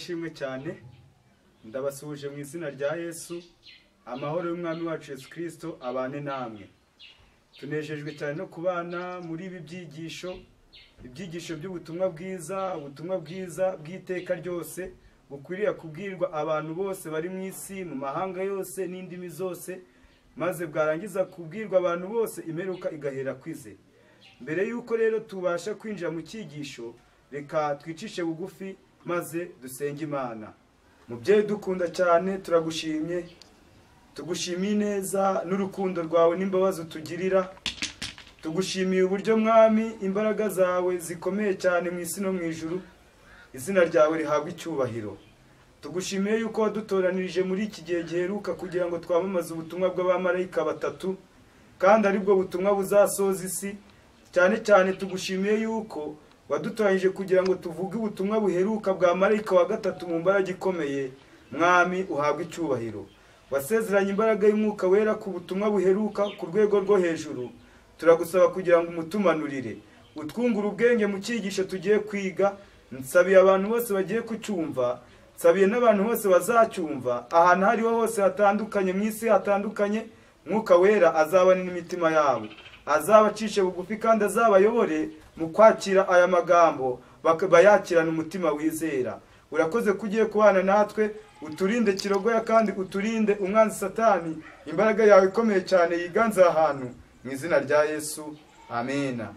Ashimwe cyane, ndabasuhuje mu izina rya Yesu. Amahoro y'Umwami wacu Yesu Kristo abane namwe. Tunejejwe cyane no kubana muri ibi byigisho, ibyigisho by'ubutumwa bwiza, ubutumwa bwiza bw'iteka ryose bukwiriye kubwirwa abantu bose bari mu isi, mu mahanga yose n'indimi zose, maze bwarangiza kubwirwa abantu bose imperuka igahera kwize. Mbere yuko rero tubasha kwinjira mu cyigisho, reka twicishe bugufi maze dusenge Imana. Mubyeyi dukunda cyane, turagushimye, tugushimiye neza n'urukundo rwawe n'imbabazi utugirira. Tugushimiye uburyo Mwami imbaraga zawe zikomeye cyane mu isi no mu ijuru, izina ryawe rihabwa icyubahiro. Tugushimiye yuko wadutoranirije muri iki gihe giheruka kugira ngo twamamaze ubutumwa bw'abamarayika batatu, kandi aribwo butumwa buzasoza isi. Cyane cyane tugushimiye yuko wadutoranyije kugira ngo tuvuge ubutumwa buheruka bwa marayika wa gatatu mu mbaraga ikomeye. Mwami uhabwe icyubahiro. Wasezeranye imbaraga y'Umwuka Wera ku butumwa buheruka ku rwego rwo hejuru. Turagusaba kugira ngo umutumanurire, utwungure ubwenge mu cyigisho tugiye kwiga. Nsabiye abantu bose bagiye kucyumva, nsabiye n'abantu bose bazacyumva ahantu hariho hose hatandukanye mu isi hatandukanye. Mwuka Wera azabane n'imitima yabo, azabacishe bugufi kandi azabayobore mu kwakira aya magambo, bayakirana umutima wizera. Urakoze kugiye kubana natwe, uturinde kirogoya kandi uturinde umwanzi Satani. Imbaraga yawe ikomeye cyane yiganze ahantu, mu izina rya Yesu, amena.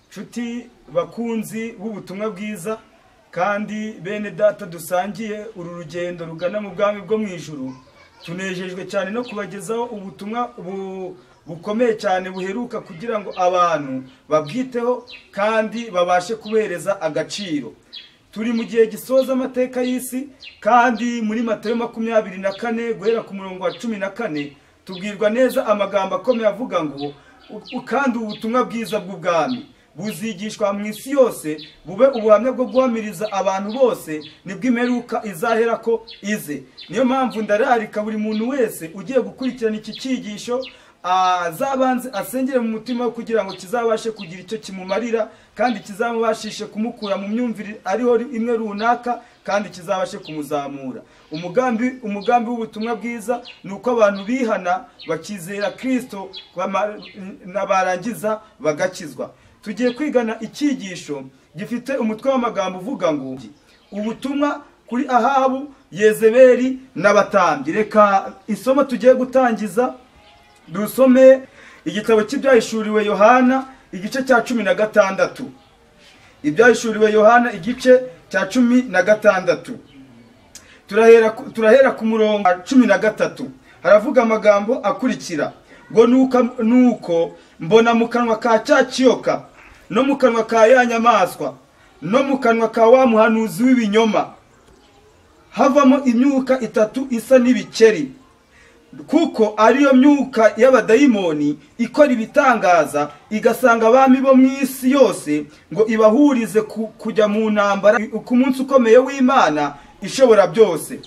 Nshuti bakunzi b'ubutumwa bwiza kandi bene data dusangiye uru rugendo rugana mu bwami bwo mu ijuru, tunejejwe cyane no kubagezaho ubutumwa bukomeye cyane buheruka kugira ngo abantu babwiteho kandi babashe kubereza agaciro. Turi mu gihe gisoza amateka y'isi, kandi muri Matayo 24 guhera ku murongo wa 14 tubwirwa neza amagambo akomeye avuga ngo kandi ubutumwa bwiza bw'ubwami buzigishwa mu isi yose, bube ubuhamya bwo guhamiriza abantu bose, nibwo imperuka izahera ko ize. Niyo mpamvu ndararika buri muntu wese ugiye gukurikirana iki cyigisho azabanze asengere mu mutima kugira ngo kizabashe kugira icyo kimumarira, kandi kizamubashishe kumukura mu myumvire ariho imwe runaka, kandi kizabashe kumuzamura. Umugambi w'ubutumwa bwiza ni uko abantu bihana bakizera Kristo barangiza bagakizwa. Tugiye kwigana icyigisho gifite umutwe w'amagambo uvuga ngo ubutumwa kuri Ahabu, Yezebeli n'abatambyi. Reka isomo tugiye gutangiza dusome igitabo cy'ibyahishuriwe Yohana igice cya 16. Ibyahishuriwe Yohana igice cya 16. Turahera ku murongo wa 13. Haravuga amagambo akurikira ngo nuko mbona mu kanwa ka cya kiyoka, no mu kanwa ka ya nyamaswa, no mu kanwa ka wa muhanuzi w'ibinyoma havamo imyuka itatu isa n'ibikeri, kuko ariyo myuka y'abadayimoni ikora ibitangaza, igasanga abami bo mu isi yose ngo ibahurize kujya mu ntambara ku munsi ukomeye w'Imana ishobora byose.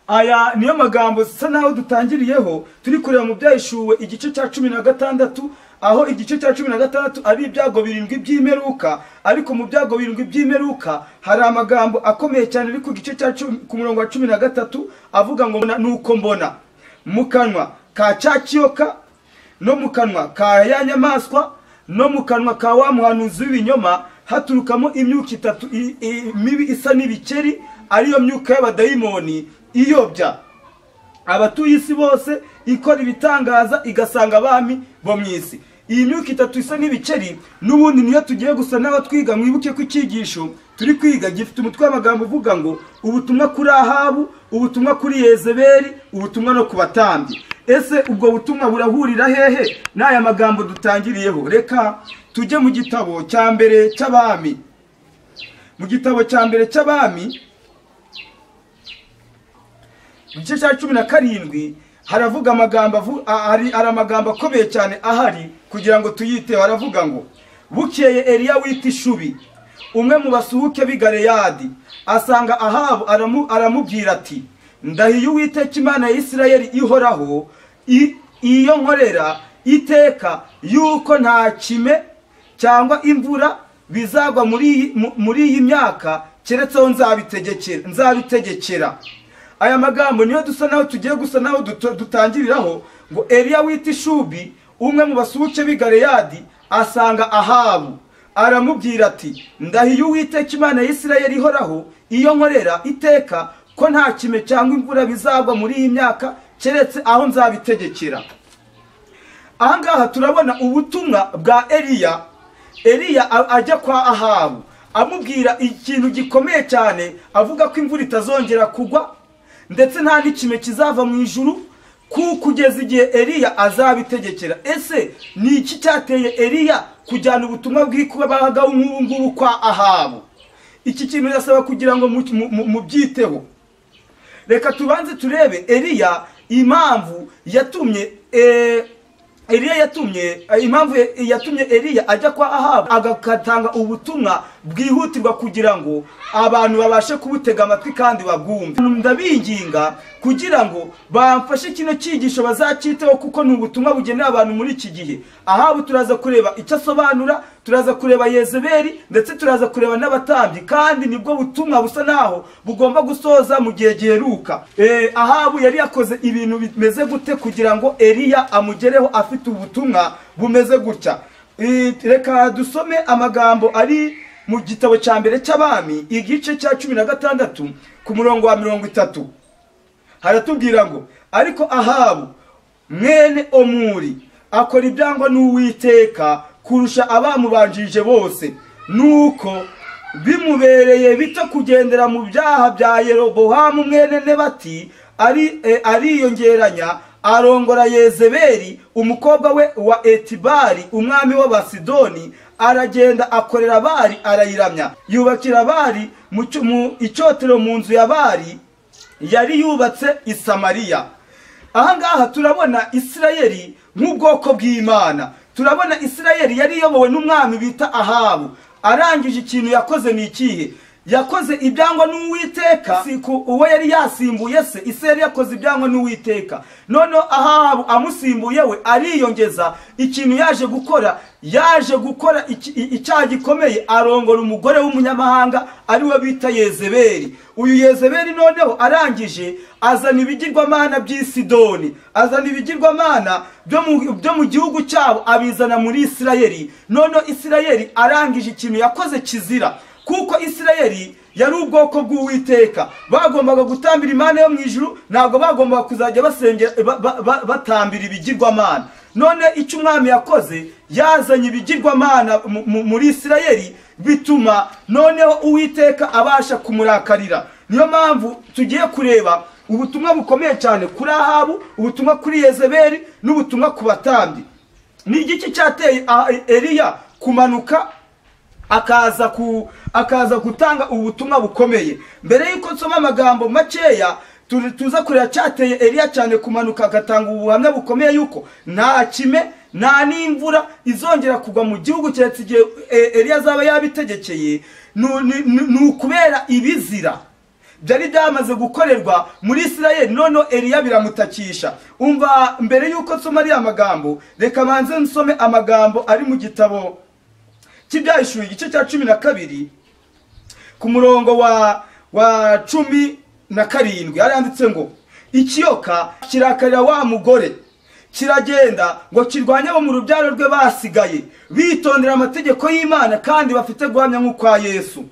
Aya niyo magambo sa naho dutangiriyeho turi kureba mu byahishuwe igice cya 16, aho igice cya 16 ari ibyago birindwi by'imperuka. Ariko mu byago birindwi by'imperuka hari amagambo akomeye cyane ari ku gice cya ku murongo wa 13 avuga ngo nuko mbona mu kanwa ka cya kiyoka, no mu kanwa ka ya nyamaswa, no mu kanwa ka wa muhanuzi w'ibinyoma haturukamo imyuka itatu mibi isa n'ibikeri, ariyo myuka y'abadayimoni iyobya abatuye isi bose, ikora ibitangaza igasanga abami bo mu isi. Iyi myuka itatu isa n'ibikeri n'ubundi niyo tugiye gusa n'aho twiga. Mwibuke ko icyigisho turi kwiga gifite umutwe w'amagambo uvuga ngo ubutumwa kuri Ahabu, ubutumwa kuri Yezebeli, ubutumwa no ku batambyi. Ese ubwo butumwa burahurira hehe n'aya magambo dutangiriyeho? Reka tujye mu gitabo cya mbere cy'Abami. Mu gitabo cya mbere cy'Abami mu gice cya 17 haravuga amagambo, hari amagambo akomeye cyane ahari kugira ngo tuyiteho. Haravuga ngo bukeye Eliya wita Ishubi, umwe mu basuhuke b'i Galeyadi, asanga Ahabu aramubwira ati ndahiye Uwiteka Imana ya Isirayeli ihoraho, iyo nkorera iteka, yuko nta kime cyangwa imvura bizagwa muri iyi myaka keretse aho nzabitegekera. Aya magambo niyo dusa naho tugiye gusa naho dutangiriraho ngo Eliya wita Ishubi, umwe mu basuhuke b'i Galeyadi, asanga Ahabu aramubwira ati: ndahiye Uwiteka Imana ya Isirayeli ihoraho, iyo nkorera iteka, ko nta kime cyangwa imvura bizagwa muri iyi myaka keretse aho nzabitegekera. Ahangaha turabona ubutumwa bwa Eliya. Eliya ajya kwa Ahabu amubwira ikintu gikomeye cyane, avuga ko imvura itazongera kugwa ndetse nta n'ikime kizava mu ijuru kugeza igihe Eliya azabitegekera. Ese ni iki cyateye Eliya kujyana ubutumwa bw'ikubaga nk'ubu ngubu kwa Ahabu? Iki kintu birasaba kugira ngo mubyiteho. Reka tubanze turebe Eliya impamvu yatumye Eliya ajya kwa Ahabu agatanga ubutumwa bwihutirwa kugira ngo abantu babashe kubutega amatwi kandi babwumve. Ndabinginga kugira ngo bamfashe kino cyigisho bazacyiteho, kuko ni ubutumwa bugenewe abantu muri iki gihe. Ahabu turaza kureba icyo asobanura, turaza kureba Yezebeli, ndetse turaza kureba n'abatambyi, kandi nibwo butumwa busa naho bugomba gusoza mu gihe giheruka. Ahabu yari yakoze ibintu bimeze gute kugira ngo Eliya amugereho afite ubutumwa bumeze gutya? Reka dusome amagambo ari mu gitabo cya mbere cy'Abami igice cya 16 ku murongo wa 30. Haratubwira ngo: ariko Ahabu mwene Omuri akora ibyangwa n'Uwiteka kurusha abamubanjirije bose, nuko bimubereye bito kugendera mu byaha bya Yerobowamu mwene Nebati, ariyongeranya arongora Yezebeli umukobwa we wa Etibali umwami w'Abasidoni, aragenda akorera Bali arayiramya, yubakira Bali mu icyotero mu nzu ya Bali yari yubatse i Samariya. Ahangaha turabona Isirayeli nk'ubwoko bw'Imana. Turabona Isirayeli yari iyobowe n'umwami bita Ahabu. Arangije ikintu yakoze ni ikihe? Yakoze ibyangwa n'Uwiteka. Uwo yari yasimbuye se, Isirayeli yakoze ibyangwa n'Uwiteka. None Ahabu amusimbuye we ariyongeza ikintu yaje gukora, icyaha gikomeye, arongora umugore w'umunyamahanga ari we bita Yezebeli. Uyu Yezebeli noneho arangije azana ibigirwamana by'Isidoni, azana ibigirwamana byo mu gihugu cyabo, abizana muri Isirayeli. None Isirayeli arangije ikintu yakoze kizira, kuko Isirayeli yari ubwoko bw'Uwiteka, bagombaga gutambira Imana yo mu ijuru, ntabwo bagombaga kuzajya basengera batambira ibigirwamana. None icyo umwami yakoze, yazanye ibigirwamana muri Isirayeli, bituma noneho Uwiteka abasha kumurakarira. Niyo mpamvu tugiye kureba ubutumwa bukomeye cyane kuri Ahabu, ubutumwa kuri Yezebeli, n'ubutumwa ku batambyi. Ni igiki cyateye Eliya kumanuka akaza gutanga ubutumwa bukomeye? Mbere yuko nsoma amagambo makeya, tuza kureba cyateye Eliya cyane kumanuka agatanga ubuhamya bukomeye yuko nta kime nta n'imvura izongera kugwa mu gihugu keretse igihe Eliya azaba yabitegekeye. Ni ukubera ibizira byari byamaze gukorerwa muri Isirayeli, none Eliya biramutakisha. Umva, mbere yuko nsoma ariya magambo, reka manze nsome amagambo ari mu gitabo cy'Ibyahishuwe igice cya 12 ku murongo wa 17. Yaranditse ngo: ikiyoka kirakarira wa mugore, kiragenda ngo kirwanye abo mu rubyaro rwe basigaye bitondera amategeko y'Imana kandi bafite guhamya nk'ukwa Yesu.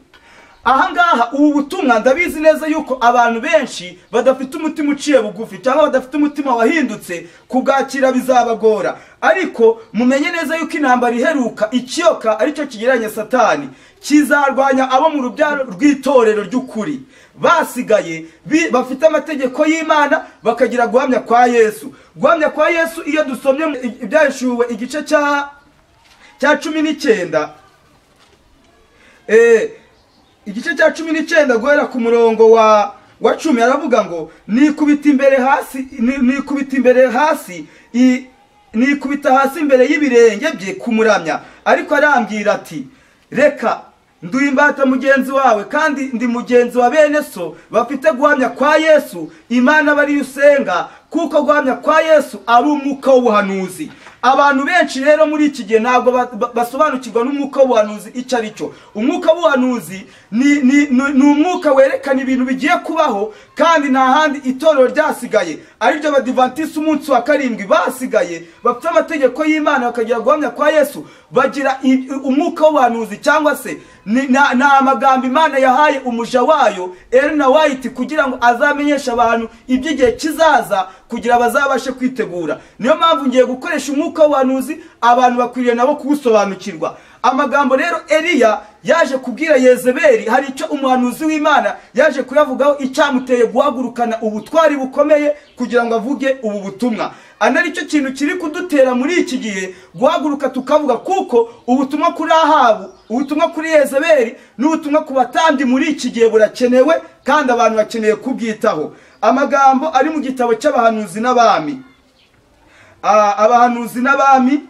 Ahangaha ubu butumwa ndabizi neza yuko abantu benshi badafite umutima uciye bugufi cyangwa badafite umutima wahindutse, kubwakira bizabagora. Ariko mumenye neza yuko intambara iheruka, ikiyoka aricyo kigereranya Satani, kizarwanya abo mu rubyaro rw'itorero ry'ukuri basigaye bafite amategeko y'Imana bakagira guhamya kwa Yesu. Guhamya kwa Yesu, iyo dusomye Ibyahishuwe igice cya 19, igice cya 19 guhera ku murongo wa 10, aravuga ngo: nikubita imbere hasi, nikubita hasi imbere y'ibirenge bye kumuramya, ariko arambwira ati: reka nduye imbata mugenzi wawe, kandi ndi mugenzi wa bene so bafite guhamya kwa Yesu, Imana bari usenga, kuko guhamya kwa Yesu ari umwuka w'ubuhanuzi. Abantu benshi rero muri iki gihe ntabwo basobanukirwa n'umwuka w'ubuhanuzi icyo ari cyo. Umwuka w'ubuhanuzi ni umwuka werekana ibintu bigiye kubaho, kandi nta handi itorero ryasigaye, ariryo Abadivantisiti umunsi wa karindwi basigaye bafite amategeko y'Imana bakagira guhamya kwa Yesu, bagira umwuka w'ubuhanuzi, cyangwa se ni amagambo Imana yahaye umuja wayo Ellen White kugira ngo azamenyeshe abantu iby'igihe kizaza kugira bazabashe kwitegura. Niyo mpamvu ngiye gukoresha umwuka w'ubuhanuzi, abantu bakwiriye nabo kuwusobanukirwa. Amagambo rero Eliya yaje kubwira Yezebeli, hari icyo umuhanuzi w'Imana yaje kuyavugaho, icyamuteye guhagurukana ubutwari bukomeye kugira ngo avuge ubu butumwa. Anari cyo kintu kiri kudutera muri iki gihe guhaguruka tukavuga, kuko ubutumwa kuri Ahabu, ubutumwa kuri Yezebeli n'ubutumwa ku batambyi muri iki gihe burakenewe, kandi abantu bakeneye kubwitaho. Amagambo ari mu gitabo cy'abahanuzi n'abami, abahanuzi n'abami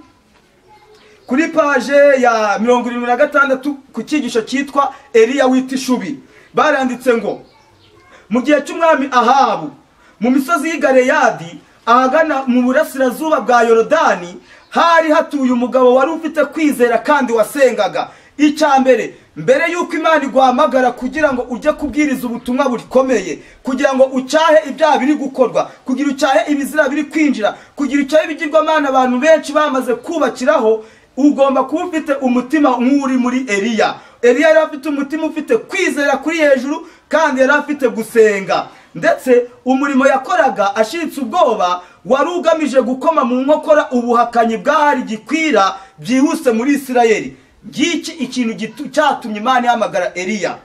kuri paje ya 76 ku cyigisho cyitwa Eliya wita Ishubi, baranditse ngo: mu gihe cy'umwami Ahabu, mu misozi y'i Galeyadi ahagana mu burasirazuba bwa Yorodani, hari hatuye umugabo wari ufite kwizera kandi wasengaga. Icya mbere, mbere yuko Imana iguhamagara kugira ngo ujye kubwiriza ubutumwa bukomeye, kugira ngo ucyahe ibyaha biri gukorwa, kugira ucyahe ibizira biri kwinjira, kugira ucyahe ibigirwamana abantu benshi bamaze kubakiraho, ugomba kuba ufite umutima nk'uri muri Eliya. Eliya yari afite umutima ufite kwizera kuri hejuru, kandi yari afite gusenga. Ndetse umurimo yakoraga ashiritse ubwoba wari ugamije gukoma mu nkokora ubuhakanyi bwahari gikwira byihuse muri Isirayeli. Ngiki ikintu cyatumye Imana ihamagara Eliya,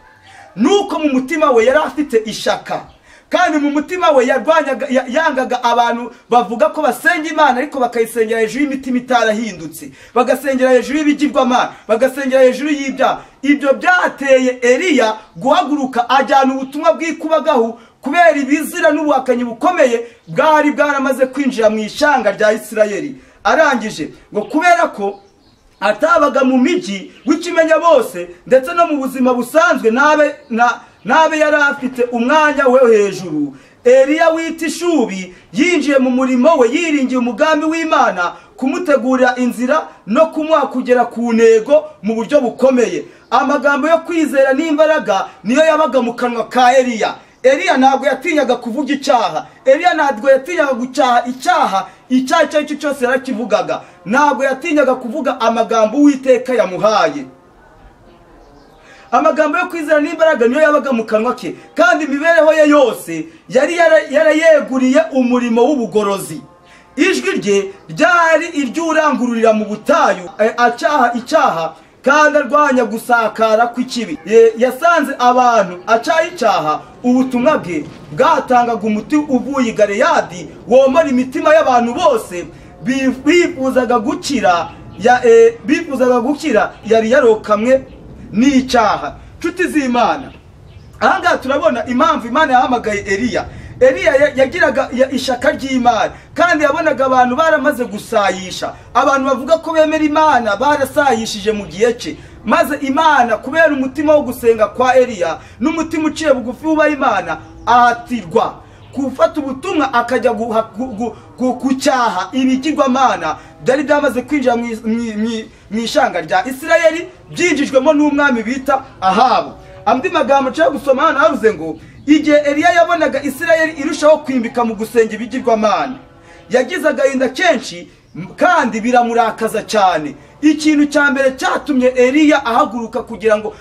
nuko mu mutima we yari afite ishaka, kandi mu mutima we yarwanyaga, yangaga abantu bavuga ko basenga Imana ariko bakayisengera hejuru y'imitima itarahindutse, bagasengera hejuru y'ibigirwamana, bagasengera hejuru y'ibyaha. Ibyo byateye Eliya guhaguruka ajyana ubutumwa bw'ikubagahu kubera ibizira n'ubuhakanyi bukomeye bwari bwaramaze kwinjira mu ishyanga rya Isirayeli. Arangije ngo kubera ko atabaga mu mijyi w'ikimenya bose, ndetse no mu buzima busanzwe nabe yari afite umwanya we hejuru, Eliya wita Ishubi yinjiye mu murimo we yiringiye umugambi w'Imana kumutegurira inzira no kumuha kugera ku ntego mu buryo bukomeye. Amagambo yo kwizera n'imbaraga niyo yabaga mu kanwa ka Eliya. Eliya ntabwo yatinyaga kuvuga icyaha, Eliya ntabwo yatinyaga gucyaha icyaha, icyaha icyo ari cyo cyose yarakivugaga. Ntabwo yatinyaga kuvuga amagambo Uwiteka yamuhaye. Amagambo yo kwizera n'imbaraga niyo yabaga mu kanwa ke, kandi imibereho ye yose yari yarayeguriye umurimo w'ubugorozi. Ijwi rye ryari iry'urangururira mu butayu, acyaha icyaha kandi arwanya gusakara kw'ikibi. Yasanze abantu acyaha icyaha, ubutumwa bwe bwatangaga umuti uvuye i Galeyadi womora imitima y'abantu bose bifuzaga gukira, yari yarokamwe n'icyaha. Nshuti z'Imana, ahangaha turabona impamvu Imana yahamagaye Eliya. Eliya yagiraga ishaka ry'Imana, kandi yabonaga abantu baramaze gusayisha, abantu bavuga ko bemera Imana barasayishije mu gihe cye. Maze Imana kubera umutima wo gusenga kwa Eliya n'umutima uciye bugufi wubaha Imana, ahatirwa gufata ubutumwa akajya gucyaha ibigirwamana byari byamaze kwinjira mu ishyanga rya Isirayeli, byinjijwemo n'umwami bita Ahabu. Andi magambo nshaka gusoma hano havuze ngo: igihe Eliya yabonaga Isirayeli irushaho kwimbika mu gusenga ibigirwamana, yagize agahinda kenshi kandi biramurakaza cyane. Ikintu cya mbere cyatumye Eliya ahaguruka kugira ngo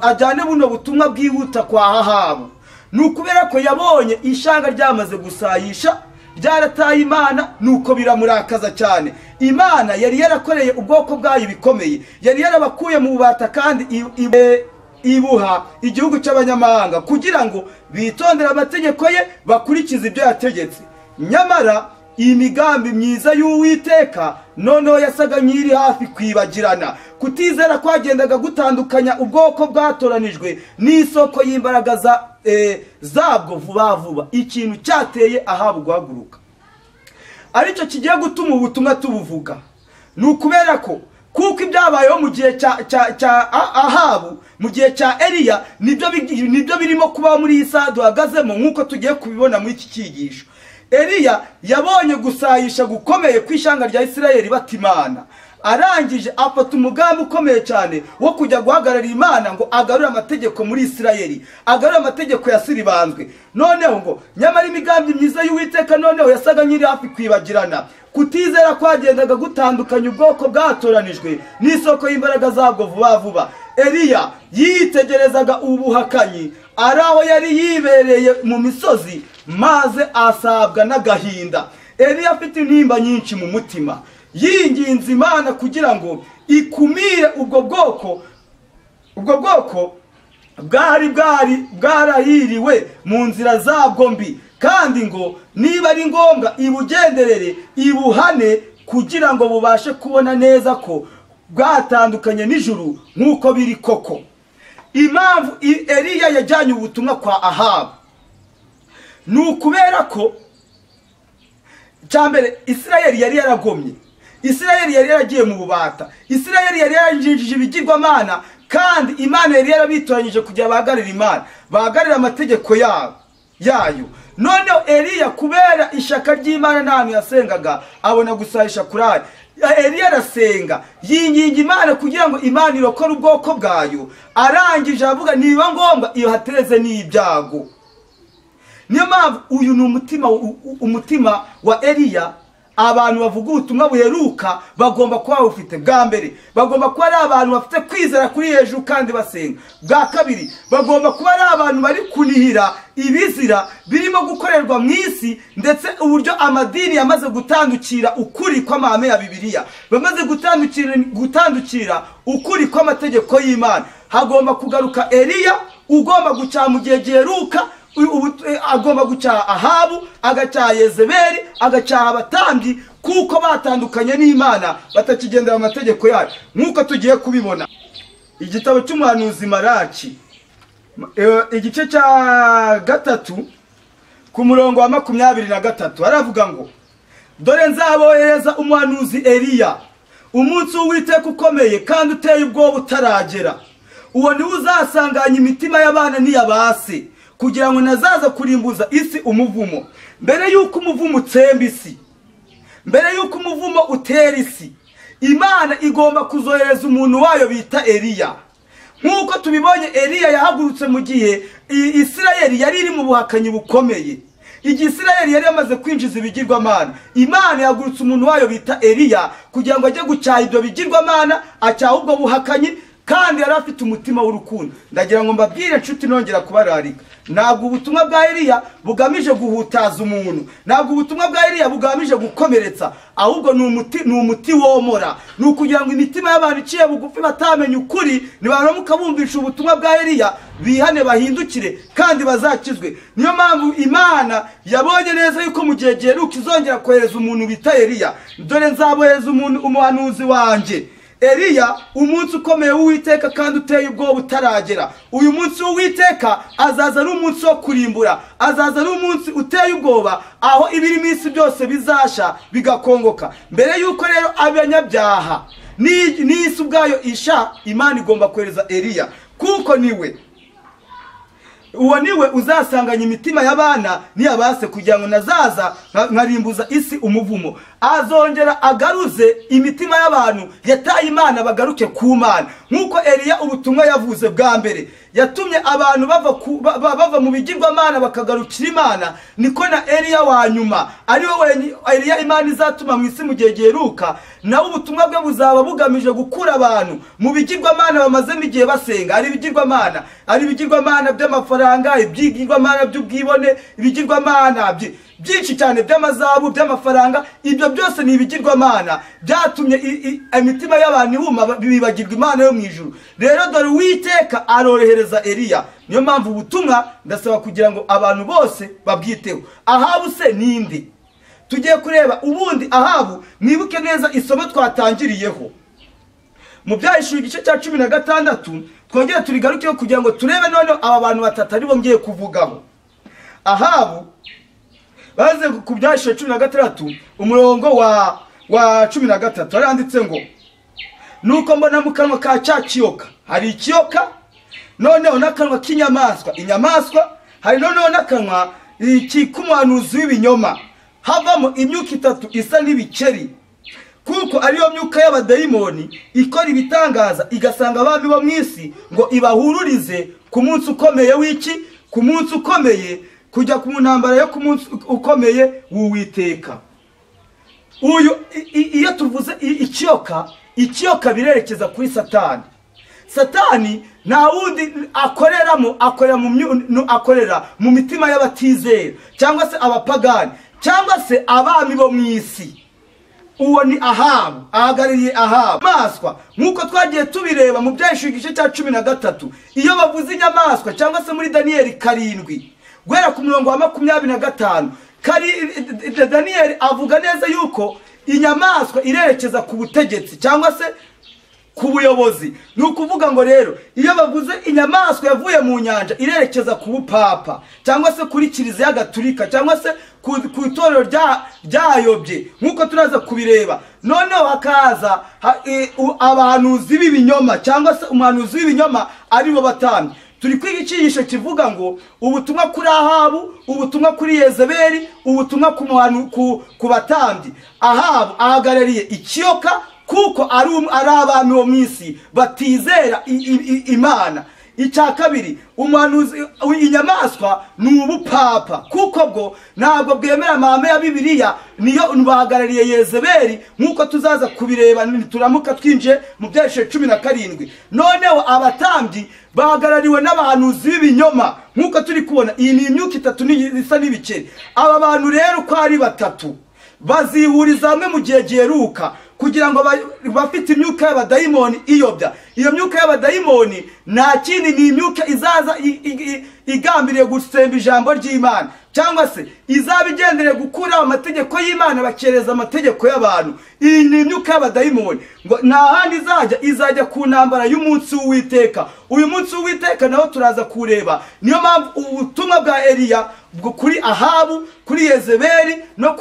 ajyane buno butumwa bwihuta kwa Ahabu, ni ukubera ko yabonye ishyanga ryamaze gusayisha, ryarataye Imana, nuko biramurakaza cyane. Imana yari yarakoreye ubwoko bwayo bikomeye, yari yarabakuye mu bubata kandi ibuha igihugu cy'abanyamahanga kugira ngo bitondere amategeko ye, bakurikize ibyo yategetse. Nyamara iyi migambi myiza y'Uwiteka noneho yasaga nk'iri hafi kwibagirana. Kutizera kwagendaga gutandukanya ubwoko bwatoranijwe n'isoko y'imbaraga zabwo vuba vuba. Ikintu cyateye Ahabu guhaguruka, aricyo kigiye gutuma ubutumwa tubuvuga, ni ukubera ko kuko ibyabayeho mu gihe cya Ahabu, mu gihe cya Eliya, nibyo birimo kubaho muri iyi saha duhagazemo, nk'uko tugiye kubibona muri iki cyigisho. Eliya yabonye gusayisha gukomeye kw'ishyanga rya Isirayeli batimana, arangije afata umugambi ukomeye cyane wo kujya guhagararira Imana ngo agarure amategeko muri Isirayeli, agarure amategeko yasiribanzwe. Noneho ngo nyamara imigambi myiza y'Uwiteka noneho yasaga nk'iri hafi kwibagirana. Kutizera kwagendaga gutandukanya ubwoko bwatoranijwe n'isoko y'imbaraga zabwo vuba vuba. Eliya yitegerezaga ubuhakanyi ari aho yari yibereye mu misozi, maze asabwa n'agahinda. Eliya afite intimba nyinshi mu mutima, yinginze Imana kugira ngo ikumire ubwo bwoko bwari bwarahiriwe mu nzira zabwo mbi, kandi ngo niba ari ngombwa ibugenderere ibuhane kugira ngo bubashe kubona neza ko bwatandukanye n'ijuru nk'uko biri koko. Impamvu Eliya yajyanye ubutumwa kwa Ahabu ni ukubera ko cyambere Isirayeli yari yaragomye, Isirayeli yari yaragiye mu bubata, Isirayeli yari yarinjije ibigirwamana, kandi Imana yari yarabitoranyije kugira bahagarire Imana, bahagarire amategeko yayo. Noneho Eliya kubera ishaka ry'Imana n'ahantu yasengaga abona gusahisha kurari. Eliya arasenga yinginga Imana kugira ngo Imana irokore ubwoko bwayo, arangije avuga niba ngombwa iyo hatereze n'ibyago. Niyo mpamvu uyu ni umutima wa Eliya. Abantu bavuga ubutumwa buheruka bagomba kuba bufite bwa mbere, bagomba kuba ari abantu bafite kwizera kuri hejuru kandi basenga. Bwa kabiri, bagomba kuba ari abantu bari kunihira ibizira birimo gukorerwa mu isi, ndetse uburyo amadini yamaze gutandukira ukuri kw'amahame ya Bibiliya, bamaze gutandukira ukuri kw'amategeko y'Imana. Hagomba kugaruka Eliya ugomba guca mu gihe giheruka, agomba gucyaha Ahabu, agacyaha Yezebeli, agacyaha abatambyi, kuko batandukanye n'Imana batakigendera amategeko yayo, nk'uko tugiye kubibona. Igitabo cy'umuhanuzi Malaki igice cya 3 ku murongo wa 23 aravuga ngo dore nzabohereza umuhanuzi Eliya, umunsi w'Uwiteka ukomeye kandi uteye ubwoba utaragera. Uwo niwe uzasanganya imitima y'abana n'iy'abase, kugira ngo nazaza kurimbuza isi umuvumo. Mbere yuko umuvumo utsemba isi, mbere yuko umuvumo utera isi, Imana igomba kuzohereza umuntu wayo bita Eliya. Nk'uko tubibonye, Eliya yahagurutse mu gihe Isirayeli yari iri mu buhakanyi bukomeye. Igihe Isirayeli yari yamaze kwinjiza ibigirwamana, Imana yahagurutse umuntu wayo bita Eliya kugira ngo ajye gucyaha ibyo bigirwamana, acyaha ubwo buhakanyi, kandi yari afite umutima w'urukundo. Ndagira ngo mbabwire nshuti, nongera kubararika, ntabwo ubutumwa bwa Eliya bugamije guhutaza umuntu, ntabwo ubutumwa bwa Eliya bugamije gukomeretsa, ahubwo ni umuti womora. Ni ukugira ngo imitima y'abantu iciye bugufi batamenye ukuri, nibaramuka bumvisha ubutumwa bwa Eliya bihane, bahindukire kandi bazakizwe. Niyo mpamvu Imana yabonye neza yuko mu gihe giheruka izongera kohereza umuntu bita Eliya. Dore nzabohereza umuntu, umuhanuzi wanjye Eliya, umunsi ukomeye w'Uwiteka kandi uteye ubwoba utaragera. Uyu munsi w'Uwiteka azaza ari umunsi wo kurimbura, azaza ari umunsi uteye ubwoba, aho ibiri minsi byose bizasha bigakongoka. Mbere yuko rero abanyabyaha n'isi ubwayo isha, Imana igomba kohereza Eliya, kuko niwe uwo niwe uzasanganya imitima y'abana n'iy'abase, kugira ngo nazaza nkarimbuza isi umuvumo. Azongera agaruze imitima y'abantu yataye Imana bagaruke ku Mana. Nk'uko Eliya ubutumwa yavuze bwa mbere yatumye abantu bava mu bigirwamana bakagarukira Imana, niko na Eliya wa nyuma ari we Eliya Imana izatuma mu isi mu gihe giheruka, nawe ubutumwa bwe buzaba bugamije gukura abantu mu bigirwamana bamazemo igihe basenga. Ari ibigirwamana, ari ibigirwamana by'amafaranga, ibigirwamana by'ubwibone, ibigirwamana byinshi cyane by'amazabu, by'amafaranga. Ibyo byose ni ibigirwamana byatumye imitima y'abantu ihuma, bibagirwa Imana yo mu ijuru. Rero dore Uwiteka arorohereza Eliya. Niyo mpamvu ubutumwa ndasaba kugira ngo abantu bose babwiteho. Ahabu se ninde? Tugiye kureba ubundi Ahabu. Mwibuke neza isomo twatangiriyeho mu Byahishuwe igice cya 16, twongere turigarukeho kugira ngo turebe noneho aba bantu batatu aribo ngiye kuvugaho. Ahabu baze ku Byahishuwe 16 umurongo wa 13 aranditse ngo nuko mbona mu kanwa ka cya kiyoka hari ikiyoka, noneho n'akanwa k'inyamaswa, inyamaswa, hari noneho n'akanwa k'umuhanuzi w'ibinyoma. Havamo imyuka itatu isa n'ibikeri, kuko ariyo myuka y'abadayimoni ikora ibitangaza, igasanga abami bo mu isi ngo ibahururize ku munsi ukomeye w'iki? Ku munsi ukomeye, kujya ku ntambara yo ku munsi ukomeye w'Uwiteka. Uyu iyo tuvuze ikiyoka, ikiyoka birerekeza kuri Satani. Satani nta wundi akoreramo, akorera mu mitima y'abatizera cyangwa se abapagani cyangwa se abami bo mu isi. Uwo ni Ahabu, ahagarariye Ahabu. Inyamaswa nk'uko twagiye tubireba mu Byahishuwe igice cya 13, iyo bavuze inyamaswa cyangwa se muri Daniyeli 7 guhera ku murongo wa 25, Daniyeli avuga neza yuko inyamaswa irerekeza ku butegetsi cyangwa se ku buyobozi. Ni ukuvuga ngo rero iyo bavuze inyamaswa yavuye mu nyanja irerekeza ku bupapa cyangwa se kuri Kiliziya Gatulika cyangwa se ku itorero ryayobye nk'uko turaza kubireba. Noneho hakaza abahanuzi b'ibinyoma cyangwa se umuhanuzi w'ibinyoma aribo batambyi. Turi kwiga icyigisho kivuga ngo ubutumwa kuri Ahabu, ubutumwa kuri Yezebeli, ubutumwa ku batambyi. Ahabu ahagarariye ikiyoka kuko ari abami bo mu isi batizera Imana. Icya kabiri, umuhanuzi inyamaswa ni ubupapa, kuko bwo ntabwo bwemera amahame ya Bibiliya, niyo bahagarariye Yezebeli nk'uko tuzaza kubireba turamuka twinjiye mu Byahishuwe 17. Noneho abatambyi bahagarariwe n'abahanuzi b'ibinyoma nk'uko turi kubona. Iyi ni imyuka itatu isa n'ibikeri. Aba bantu rero uko ari batatu bazihuriza hamwe mu gihe giheruka kugira ngo bafite imyuka y'abadayimoni iyobya. Iyo myuka y'abadayimoni nta kindi, ni imyuka izaza igambiriye gusemba ijambo ry'Imana cyangwa se izaba igendereye gukura amategeko y'Imana bakereza amategeko y'abantu. Iyi ni imyuka y'abadayimoni ngo nta handi izajya, izajya ku ntambara y'umunsi w'Uwiteka. Uyu munsi w'Uwiteka naho turaza kureba. Niyo mpamvu ubutumwa bwa Eliya kuri Ahabu, kuri Yezebeli no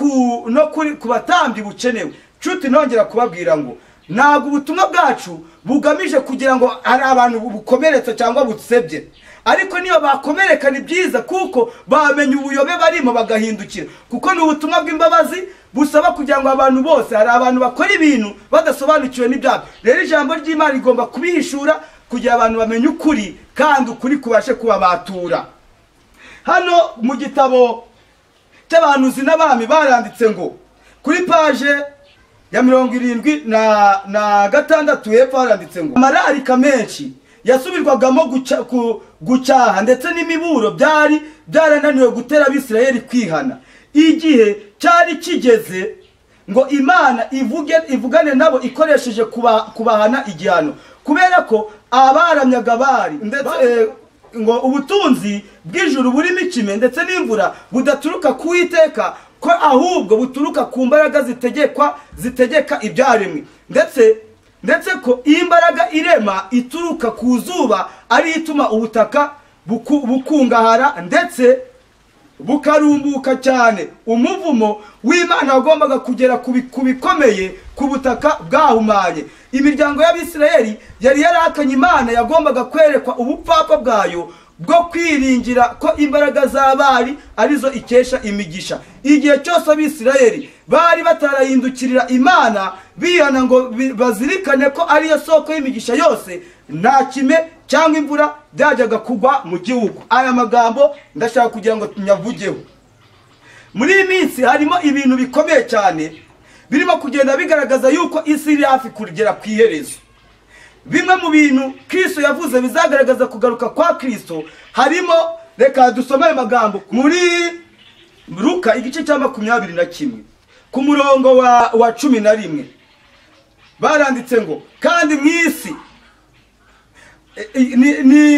ku batambyi bukenewe. Nshuti, nongera kubabwira ngo ntabwo ubutumwa bwacu bugamije kugira ngo hari abantu bukomeretsa cyangwa butsebye, ariko niyo bakomereka ni byiza kuko bamenya ubuyobe barimo bagahindukira, kuko ni ubutumwa bw'imbabazi busaba kugira ngo abantu bose, hari abantu bakora ibintu badasobanukiwe n'ibyabo. Rero ijambo ry'Imana rigomba kubihishura kugira abantu bamenye ukuri, kandi ukuri kubashe kubabatura. Hano mu gitabo cy'abahanuzi n'abami baranditse ngo kuri paje ya 76 hepfo haranditse ngo amararika menshi yasubirwagamo gucyaha ndetse n'imiburo byari byarananiwe gutera Abisirayeli kwihana. Igihe cyari kigeze ngo Imana ivugane nabo ikoresheje kubahana igihano, kubera ko abaramyaga bari ndetse ngo ubutunzi bw'ijuru burimo ikime ndetse n'imvura budaturuka ku Uwiteka, ko ahubwo buturuka ku mbaraga zitegeka ibyaremwe, ndetse ko imbaraga irema ituruka ku zuba ari ituma ubutaka bukungahara ndetse bukarumbuka cyane. Umuvumo w'Imana wagombaga kugera ku bikomeye ku butaka bwahumanye. Imiryango y'Abisirayeli yari yarakanye Imana yagombaga kwerekwa ubupfapfa bwayo bwo kwiringira ko imbaraga z'abari arizo ikesha imigisha. Igihe cyose Abisirayeli bari batarahindukirira Imana bihana ngo bazirikane ko ariyo soko y'imigisha yose, nta kime cyangwa imvura byajyaga kugwa mu gihugu. Aya magambo ndashaka kugira ngo tunyavugeho. Muri iyi minsi harimo ibintu bikomeye cyane birimo kugenda bigaragaza yuko isi iri hafi kugera ku iherezo. Bimwe mu bintu Kristo yavuze bizagaragaza kugaruka kwa Kristo harimo, reka dusome ayo magambo muri Luka igice cya 21 ku murongo wa 11. Baranditse ngo kandi mu isi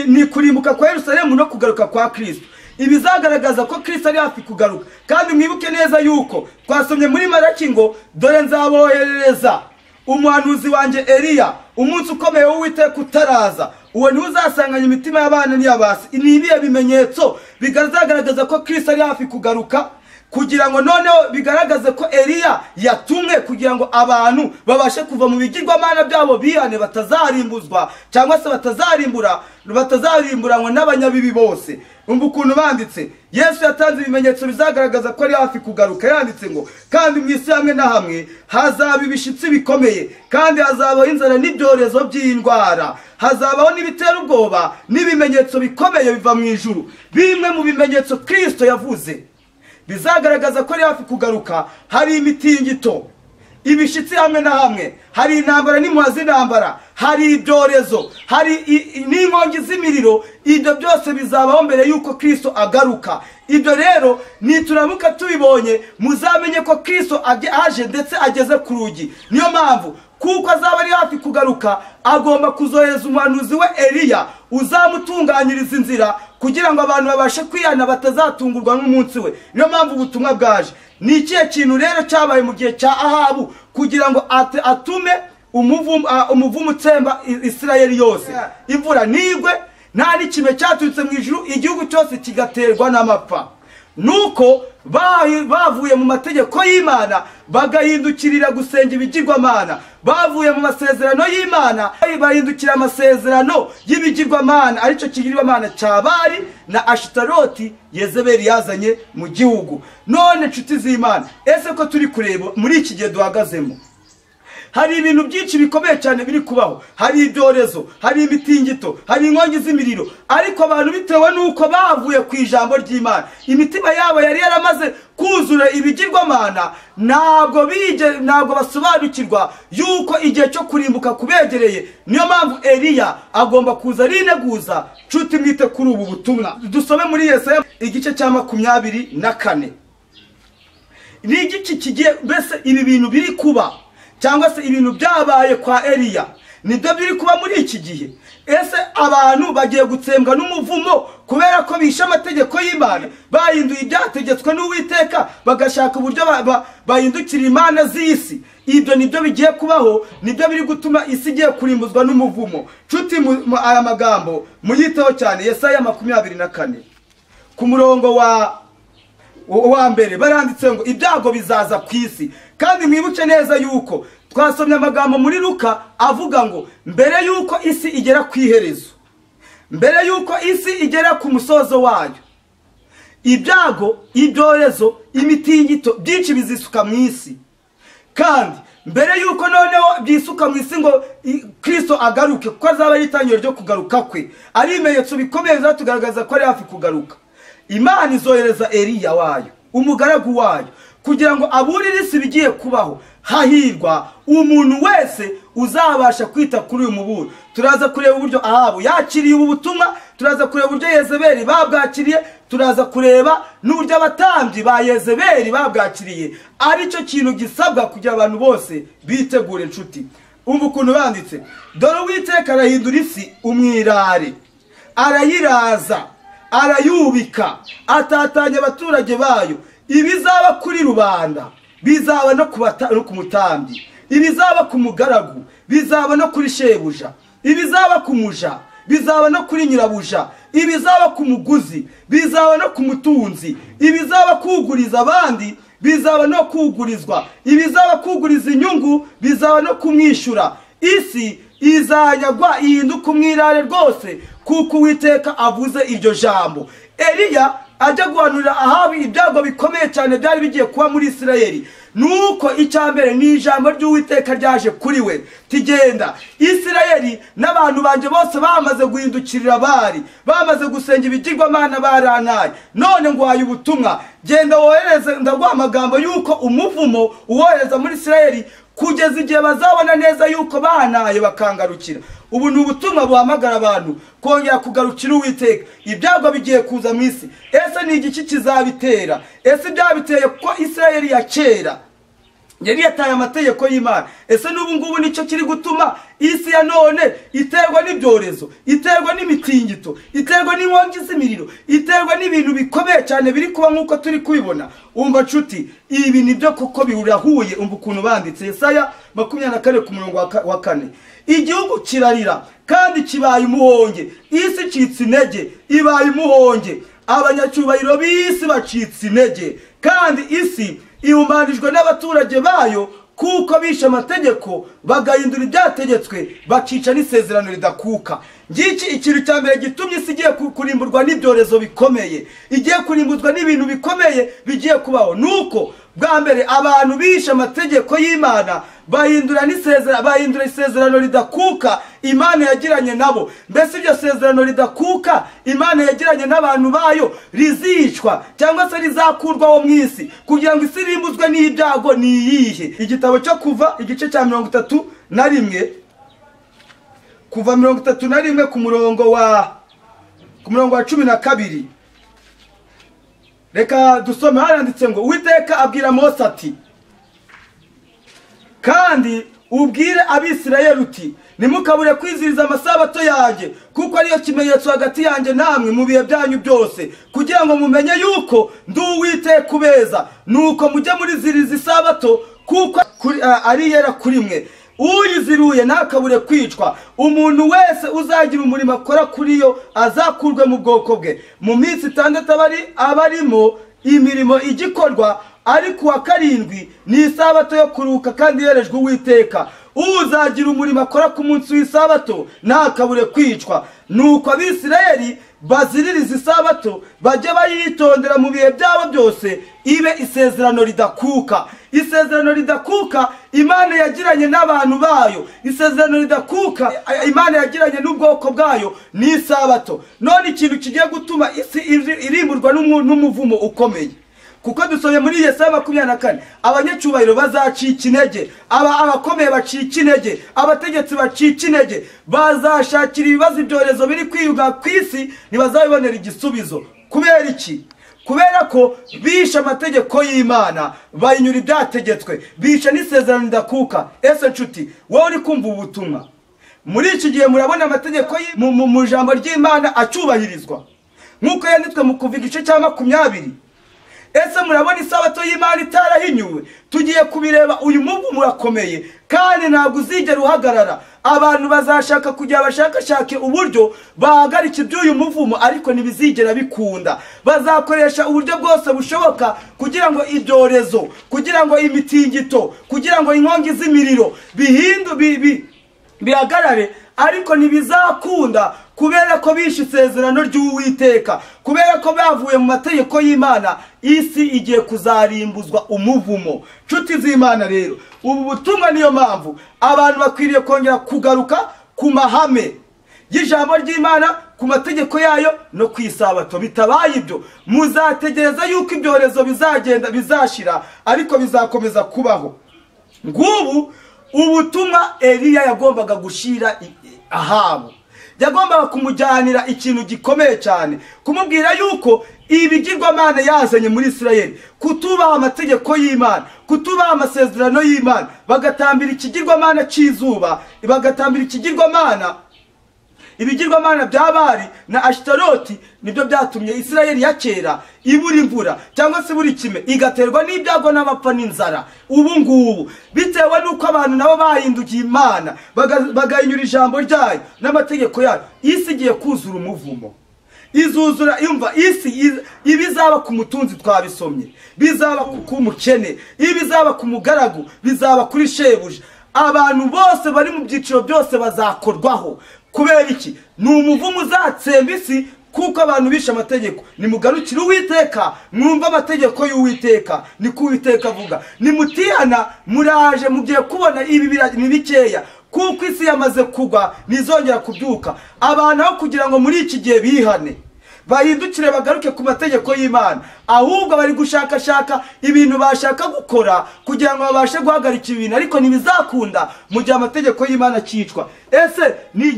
ni kurimbuka kwa Yerusalemu no kugaruka kwa Kristo. Ibizagaragaza ko Kristo ari hafi kugaruka. Kandi mwibuke neza yuko twasomye muri Malaki ngo dore nzaboherereza umuhanuzi wanjye Eliya, umunsi ukomeye w'Uwiteka utaraza, uwo niwe uzasanganya imitima y'abana n'iy'abasi. Ni ibihe bimenyetso bizagaragaza ko Kristo ari hafi kugaruka? Kugira ngo noneho bigaragaze ko Eliya yatumwe kugira ngo abantu babashe kuva mu bigirwamana byabo bihane, batazarimbuzwa cyangwa se batazarimburanwa n'abanyabibi bose. Umva ukuntu banditse: Yesu yatanze ibimenyetso bizagaragaza ko ari hafi kugaruka. Yanditse ngo kandi mu isi hamwe na hamwe hazaba ibishitsi bikomeye, kandi hazabaho inzara n'ibyorezo by'indwara, hazabaho n'ibitera ubwoba n'ibimenyetso bikomeye biva mu ijuru. Bimwe mu bimenyetso Kristo yavuze bizagaragaza ko ari hafi kugaruka, hari imitingito, ibishitsi hamwe na hamwe, hari intambara n'impuha z'intambara, hari ibyorezo, hari n'inkongi z'imiriro. Ibyo byose bizabaho mbere y'uko Kristo agaruka. Ibyo rero nituramuka tubibonye, muzamenye ko Kristo aje ndetse ageze ku rugi. Niyo mpamvu kuko azaba ari hafi kugaruka, agomba kuzohereza umuhanuzi we Eliya uzamutunganyiriza inzira kugira ngo abantu babashe kwihana batazatungurwa n'umunsi we. Niyo mpamvu ubutumwa bwaje. Ni ikihe kintu rero cyabaye mu gihe cya Ahabu kugira ngo atume umuvumo utsemba Isirayeli yose? Imvura ntigwe, nta n'ikime cyaturutse mu ijuru, igihugu cyose kigaterwa n'amapfa. Nuko bavuye mu mategeko y'Imana bagahindukirira gusenga ibigirwamana, bavuye mu masezerano y'Imana bahindukira amasezerano y'ibigirwamana, aricyo kigirwamana cya Bali na Ashitaroti Yezebeli yazanye mu gihugu. None nshuti z'Imana, ese ko turi kureba muri iki gihe duhagazemo, hari ibintu byinshi bikomeye cyane biri kubaho, hari ibyorezo, hari imitingito, hari inkongi z'imiriro, ariko abantu bitewe n'uko bavuye ku ijambo ry'Imana, imitima yabo yari yaramaze kuzura ibigirwamana, ntabwo basobanukirwa yuko igihe cyo kurimbuka kubegereye. Niyo mpamvu Eliya agomba kuza arineguza. Nshuti, mwite kuri ubu butumwa. Dusome muri Yesaya igice cya 24. Ni igice kigiye mbese ibi bintu biri kuba, cyangwa se ibintu byabaye kwa Eliya nibyo biri kuba muri iki gihe. Ese abantu bagiye gutsembwa n'umuvumo kubera ko bishe amategeko y'Imana, bahinduye ibyategetswe n'Uwiteka, bagashaka uburyo bahindukira imana z'isi? Ibyo nibyo bigiye kubaho, nibyo biri gutuma isi igiye kurimbuzwa n'umuvumo. Nshuti, aya magambo muyiteho cyane. Yesaya 24 ku murongo wa mbere baranditse ngo ibyago bizaza ku isi. Kandi mwibuke neza yuko twasomye amagambo muri Luka avuga ngo mbere yuko isi igera ku iherezo, mbere yuko isi igera ku musozo wayo, ibyago, ibyorezo, imitingito byinshi bizisuka mu isi. Kandi mbere yuko noneho byisuka mu isi ngo Kristo agaruke, kuko azaba ari itangiriro ryo kugaruka kwe, ari ibimenyetso bikomeye bizatugaragaza ko ari hafi kugaruka, Imana izohereza Eliya wayo, umugaragu wayo, kugira ngo aburire isi bigiye kubaho. Hahirwa umuntu wese uzabasha kwita kuri uyu muburo. Turaza kureba uburyo Ahabu yakiriye ubu butumwa, turaza kureba uburyo Yezebeli babwakiriye, turaza kureba n'uburyo abatambyi ba Yezebeli babwakiriye. Aricyo kintu gisabwa kugira abantu bose bitegure. Inshuti, umva ukuntu banditse: dore Uwiteka arahindura isi umwirare, arayiraza, arayubika, atatanya abaturage bayo. Ibizaba kuri rubanda bizaba no ku mutambyi, ibizaba ku mugaragu bizaba no kuri shebuja, ibizaba ku muja bizaba no kuri nyirabuja, ibizaba ku muguzi bizaba no ku mutunzi, ibizaba kuguriza abandi bizaba no kugurizwa, ibizaba kuguriza inyungu bizaba no kumwishyura. Isi izanyagwa ihinduka umwirare rwose, kuko Uwiteka avuze iryo jambo. Eliya ajya guhanurira Ahabu ibyago bikomeye cyane byari bigiye kuba muri Isirayeli. Nuko icya mbere ni ijambo ry'Uwiteka ryaje kuri we, tigenda Isirayeli n'abantu banje bose bamaze guhindukirira Bali, bamaze gusenga ibigirwamana barantaye, none nguhaye ubutumwa, genda wohereze, ndaguha amagambo yuko umuvumo uwohereza muri Isirayeli kugeza igihe bazabona neza yuko banaye bakangarukira. Ubu ni ubutumwa buhamagara abantu kongera kugarukira Uwiteka. Ibyago bigiye kuza mu isi. Ese ni igiki kizabitera? Ese byabiteye ko Isirayeli ya kera yari yataye amategeko y'Imana? Ese n'ubu ngubu nicyo kiri gutuma isi ya none iterwa n'ibyorezo, iterwa n'imitingito, iterwa n'inkongi z'imiriro, iterwa n'ibintu bikomeye cyane biri kuba nk'uko turi kubibona? Umva nshuti, ibi nibyo koko birahuye. Umva ukuntu banditse Yesaya 24 ku murongo wa 4: igihugu kirarira kandi kibaye umuhonge, isi icitse intege ibaye umuhonge, abanyacyubahiro b'isi bacitse intege Kandi isi ihumanijwe n'abaturage bayo, kuko bishe amategeko bagahindura ibyategetswe, bakica n'isezerano ridakuka. Ngiki ikintu cya mbere gitumye isi igiye kurimburwa n'ibyorezo bikomeye, igiye kurimburwa n'ibintu bikomeye bigiye kubaho, nuko bwa mbere abantu bishe amategeko y'Imana bahindura n'isezerano, bahindura isezerano ridakuka Imana yagiranye nabo. Mbese iryo sezerano ridakuka Imana yagiranye n'abantu bayo rizicwa cyangwa se rizakurwaho mu isi kugira ngo isi irimbuzwe n'ibyago ni iyihe? Igitabo cyo Kuva igice cya 31, Kuva 31 ku murongo wa 12. Reka dusome. Haranditse ngo Uwiteka abwira Mose ati, kandi ubwire Abisirayeli uti, ntimukabure kwiziriza amasabato yanjye, kuko ariyo kimenyetso hagati yanjye namwe mu bihe byanyu byose, kugira ngo mumenye yuko ndi Uwiteka ubeza. Nuko mujye muriziriza isabato, kuko ari yera kuri mwe. Uyiziruye ntakabure kwicwa. Umuntu wese uzagira umurimo akora kuri yo azakurwe mu bwoko bwe. Mu minsi 6 abarimo imirimo igikorwa, ariko wa 7 ni isabato yo kuruhuka kandi yerejwe Uwiteka. Uzagira umurimo akora ku munsi w'isabato ntakabure kwicwa. Nuko Abisirayeli baziririza isabato, bajye bayitondera mu bihe byabo byose, ibe isezerano ridakuka. Isezerano ridakuka Imana yagiranye n'abantu bayo, isezerano ridakuka Imana yagiranye n'ubwoko bwayo ni isabato. None ikintu kigiye gutuma isi irimburwa n'umuvumo ukomeye, kuko dusomye muri Yesaya 24, abanyacyubahiro bazacika intege, abakomeye bacika intege, abategetsi bacika intege, bazashakira ibibazo ibyorezo biri kwiyuga ku isi ntibazabibonera igisubizo. Kubera iki? Kubera ko bishe amategeko y'Imana, bayinyura ibyategetswe, bishe n'isezerano ridakuka. Ese nshuti, wowe uri kumva ubutumwa muri iki gihe, murabona amategeko mu ijambo ry'Imana acyubahirizwa nk'uko yanditswe mu Kuva igice cya 20? Ese murabona isabato y'Imana itarahinyuwe? Tugiye kubireba. Uyu muvumo murakomeye kandi ntabwo uzigera uhagarara. Abantu bazashaka kugira bashakashake uburyo bahagarika iby'uyu muvumo, ariko ntibizigera bikunda. Bazakoresha uburyo bwose bushoboka kugira ngo ibyorezo, kugira ngo imitingito, kugira ngo inkongi z'imiriro bihagarare, ariko ntibizakunda, kubera ko bishe isezerano ry'Uwiteka, kubera ko bavuye mu mategeko y'Imana. Isi igiye kuzarimbuzwa umuvumo. Nshuti z'Imana rero, ubu butumwa niyo mpamvu abantu bakwiriye kongera kugaruka ku mahame y'ijambo ry'Imana, ku mategeko yayo no ku isabato. Bitabaye ibyo, muzategereza yuko ibyorezo bizagenda bizashira, ariko bizakomeza kubaho. Ngubu ubutumwa Eliya yagombaga gushira Ahabu. Yagombaga kumujyanira ikintu gikomeye cyane, kumubwira yuko ibigirwamana yazanye muri Isirayeli, kutubaha amategeko y'Imana, kutubaha amasezerano y'Imana, bagatambira ikigirwamana cy'izuba, bagatambira ikigirwamana, ibigirwamana bya Bali na Ashitaroti, nibyo byatumye Isirayeli ya kera ibura imvura cyangwa se ibura ikime, igaterwa n'ibyago n'amapfa n'inzara. Ubu ngubu bitewe n'uko abantu nabo bahindukiye Imana, bagahinyura ijambo ryayo n'amategeko yayo, isi igiye kuzura umuvumo. Izuzura, yumva, isi ibizaba ku mutunzi twabisomye, bizaba ku mukene, ibizaba ku mugaragu, bizaba kuri shebuja. Abantu bose bari mu byiciro byose bazakorwaho. Kubera iki? Ni umuvumo uzatsemba isi, kuko abantu bishe amategeko. Nimugarukire Uwiteka, mwumve amategeko y'Uwiteka, niko Uwiteka avuga. Nimutihana muraje mugiye kubona ibi ni bikeya, kuko isi yamaze kugwa ntizongera kubyuka. Abantu aho kugira ngo muri iki gihe bihane, bahindukire bagaruke ku mategeko y'Imana, ahubwo bari gushakashaka ibintu bashaka gukora kugira ngo babashe guhagarika ibintu, ariko ntibizakunda mu gihe amategeko y'Imana akicwa. Ese ni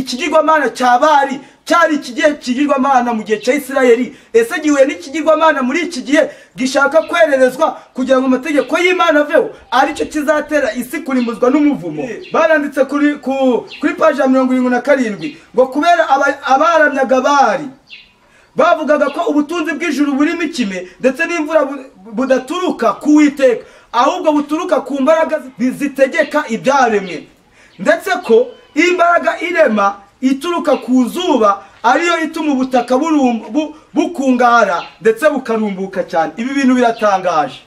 ikigirwamana cya Bali cyari ikigihe kigirwamana mu gihe cya Isirayeli? Ese gihuye n'ikigirwamana muri iki gihe gishaka kwererezwa kugira ngo amategeko y'Imana aveho, aricyo kizatera isi kurimbuzwa n'umuvumo? Baranditse kuri paji ya 77 ngo kubera abaramyaga Bali bavugaga ko ubutunzi bw'ijuru burimo ikime ndetse n'imvura budaturuka ku Uwiteka, ahubwo buturuka ku mbaraga zitegeka ibyaremwe, ndetse ko imbaraga irema ituruka ku zuba ariyo ituma ubutaka bukungara ndetse bukarumbuka cyane. Ibi bintu biratangaje,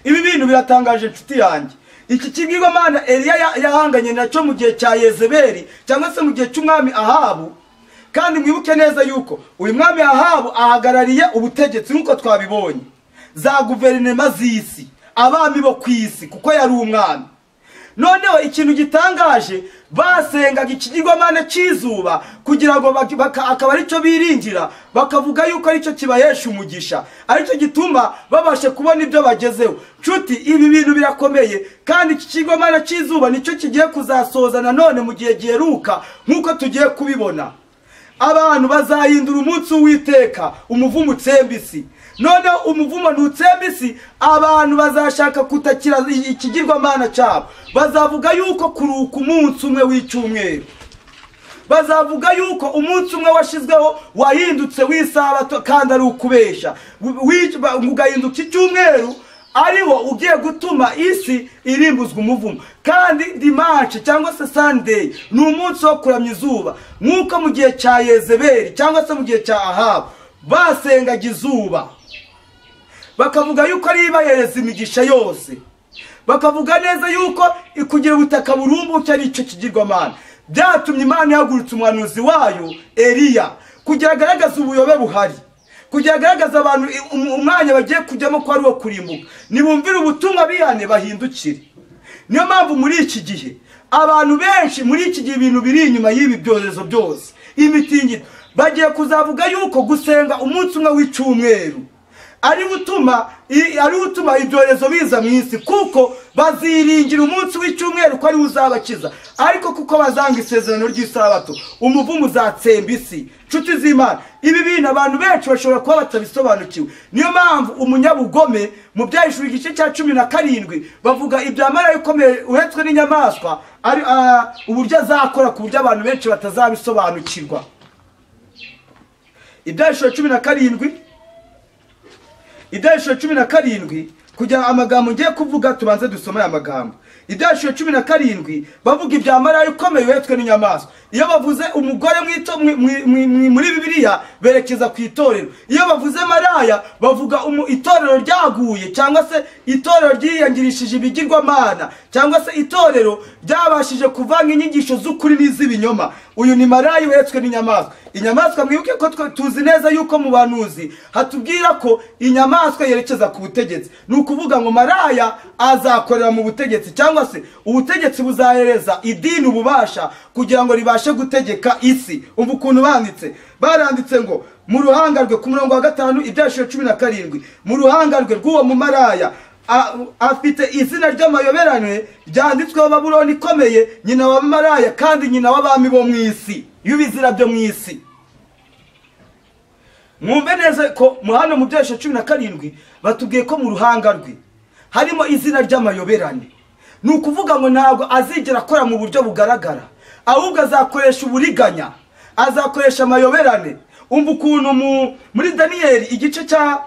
ibi bintu biratangaje nshuti yanjye. Iki kigirwamana Eliya yahanganye nacyo mu gihe cya Yezebeli cyangwa se mu gihe cy'umwami Ahabu. Kandi mwibuke neza yuko uyu mwami Ahabu ahagarariye ubutegetsi nk'uko twabibonye, za guverinoma z'isi, abami bo ku isi, kuko yari umwami. Noneho ikintu gitangaje, basengaga ikigirwamana cy'izuba kugira ngo akaba aricyo biringira, bakavuga yuko aricyo kibahesha umugisha, aricyo gituma babashe kubona ibyo bagezeho. Nshuti, ibi bintu birakomeye, kandi iki kigirwamana cy'izuba nicyo kigiye kuzasoza nanone mu gihe giheruka nk'uko tugiye kubibona. Abantu bazahindura umunsi w'Uwiteka umuvumo utsemba isi. Noneho umuvumo ntutsemba isi, abantu bazashaka kutakira ikigirwamana cyabo. Bazavuga yuko kuruka umunsi umwe w'icyumweru, bazavuga yuko umunsi umwe washizweho wahindutse w'isabato kandi ari ukubesha, ugahinduka icyumweru ariwo ugiye gutuma isi irimbuzwa umuvumo. Kandi dimanche cyangwa se Sunday ni umunsi wo kuramya izuba, nk'uko mu gihe cya Yezebeli cyangwa se mu gihe cya Ahabu basengaga izuba, bakavuga yuko ari ibahereza imigisha yose, bakavuga neza yuko kugira ubutaka burumbuke ari icyo kigirwamana. Byatumye Imana ihagurutsa umuhanuzi wayo Eliya kugira agaragaze ubuyobe buhari, kugira agaragaze abantu umwanya bagiye kujyamo ko ari uwo kurimbuka, nibumvire ubutumwa bihane bahindukire. Niyo mpamvu muri iki gihe abantu benshi, muri iki gihe ibintu biri inyuma y'ibi byorezo byose, imitingito, bagiye kuzavuga yuko gusenga umunsi umwe w'icyumweru ari utuma ibyorezo biza mu isi, kuko baziringira umunsi w'icyumweru ko ari uzabakiza. Ariko kuko bazanga isezerano ry'isabato, umuvumo uzatsemba isi. Nshuti z'Imana, ibi bintu abantu benshi bashobora kuba batabisobanukiwe. Niyo mpamvu umunyabugome mu Byahishuriwe igice cya 17 bavuga ibya marayika ukomeye uhetswe n'inyamaswa, ari uburyo azakora ku buryo abantu benshi batazabisobanukirwa. Ibyahishuriwe 17, Ibyahishuriwe 17, kugira amagambo ngiye kuvuga tubanze dusome aya magambo. Ibyahishuriwe 17 bavuga ibya marayika ukomeye uhetswe n'inyamaswa. Iyo bavuze umugore muri Bibiliya berekeza ku itorero. Iyo bavuze maraya bavuga itorero ryaguye, cyangwa se itorero ryiyangirishije ibigirwamana, cyangwa se itorero ryabashije kuvanga inyigisho z'ukuri n'iz'ibinyoma. Uyu ni maraya uhetswe n'inyamaswa. Inyamaswa, mwibuke ko tuzi neza yuko mu banuzi hatubwira ko inyamaswa yerekeza ku butegetsi. Ni ukuvuga ngo maraya azakorera mu butegetsi, cyangwa se ubutegetsi buzahereza idini ububasha kugira ngo ribashe gutegeka isi. Umva ukuntu banditse, baranditse ngo mu ruhanga rwe, ku murongo wa 5 Ibyahishuriwe 17, mu ruhanga rwe rw'uwo mumaraya afite izina ry'amayoberane ryanditsweho Babuloni ikomeye, nyina wa maraya kandi nyina w'abami bo mu isi, y'ibizira byo mu isi. Mwumve neza ko hano mu Byahishuriwe 17 batubwiye ko mu ruhanga rwe harimo izina ry'amayoberane. Ni ukuvuga ngo ntabwo azigera akora mu buryo bugaragara, ahubwo azakoresha uburiganya, azakoresha amayoberane. Umva ukuntu muri Daniyeli igice cya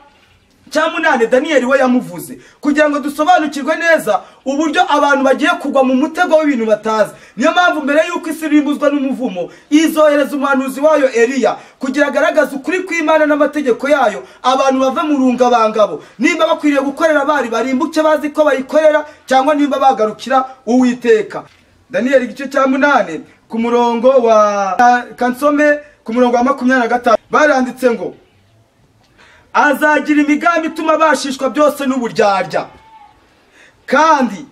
8 Daniyeli we yamuvuze, kugira ngo dusobanukirwe neza uburyo abantu bagiye kugwa mu mutego w'ibintu batazi. Niyo mpamvu mbere yuko isi irimbuzwa n'umuvumo izohereza umuhanuzi wayo Eliya kugira agaragaze ukuri kw'Imana n'amategeko yayo, abantu bave mu rungabangabo, nimba bakwiriye gukorera bari barimbuke bazi ko bayikorera, cyangwa nimba bagarukira Uwiteka. Daniyeli igice cya 8 ku murongo wa kansome, ku murongo wa 25 baranditse ngo azagira imigambi ituma bashishwa byose n'uburyarya, kandi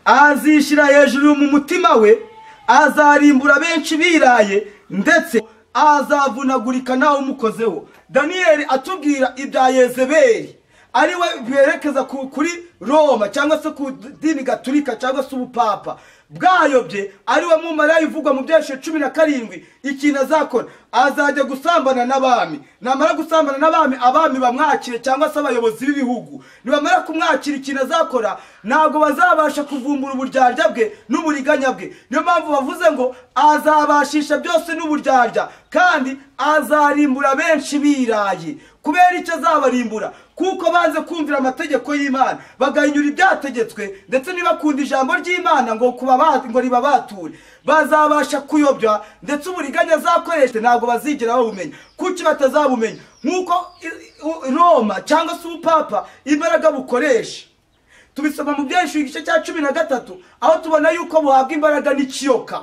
azishyira hejuru mu mutima we, azarimbura benshi biraye, ndetse azavunagurika nawe umukozeho. Daniyeli atubwira ibya Yezebeli, ari we berekeza kuri Roma cyangwa se ku dini Gatolika cyangwa se ubupapa bwayobye, ari we mumaraya uvugwa mu Byahishuriwe 17. Ikintu azakora, azajya gusambana n'abami. Namara gusambana n'abami, abami bamwakire cyangwa se abayobozi b'ibihugu nibamara kumwakira, ikintu azakora ntabwo bazabasha kuvumbura uburyarya bwe n'uburiganya bwe. Niyo mpamvu bavuze ngo azabashisha byose n'uburyarya, kandi azarimbura benshi biraye. Kubera icyo azabarimbura, kuko banze kumvira amategeko y'Imana, bagahinyura ibyategetswe ndetse ntibakunda ijambo ry'Imana ngo ngo ribabature, bazabasha kuyobya ndetse uburiganya azakoresha ntabwo bazigera babumenya. Kuki batazabumenya? Nk'uko Roma cyangwa se ubupapa imbaraga bukoresha, tubisoma mu Byahishuriwe igice cya 13, aho tubona yuko buhabwa imbaraga n'ikiyoka.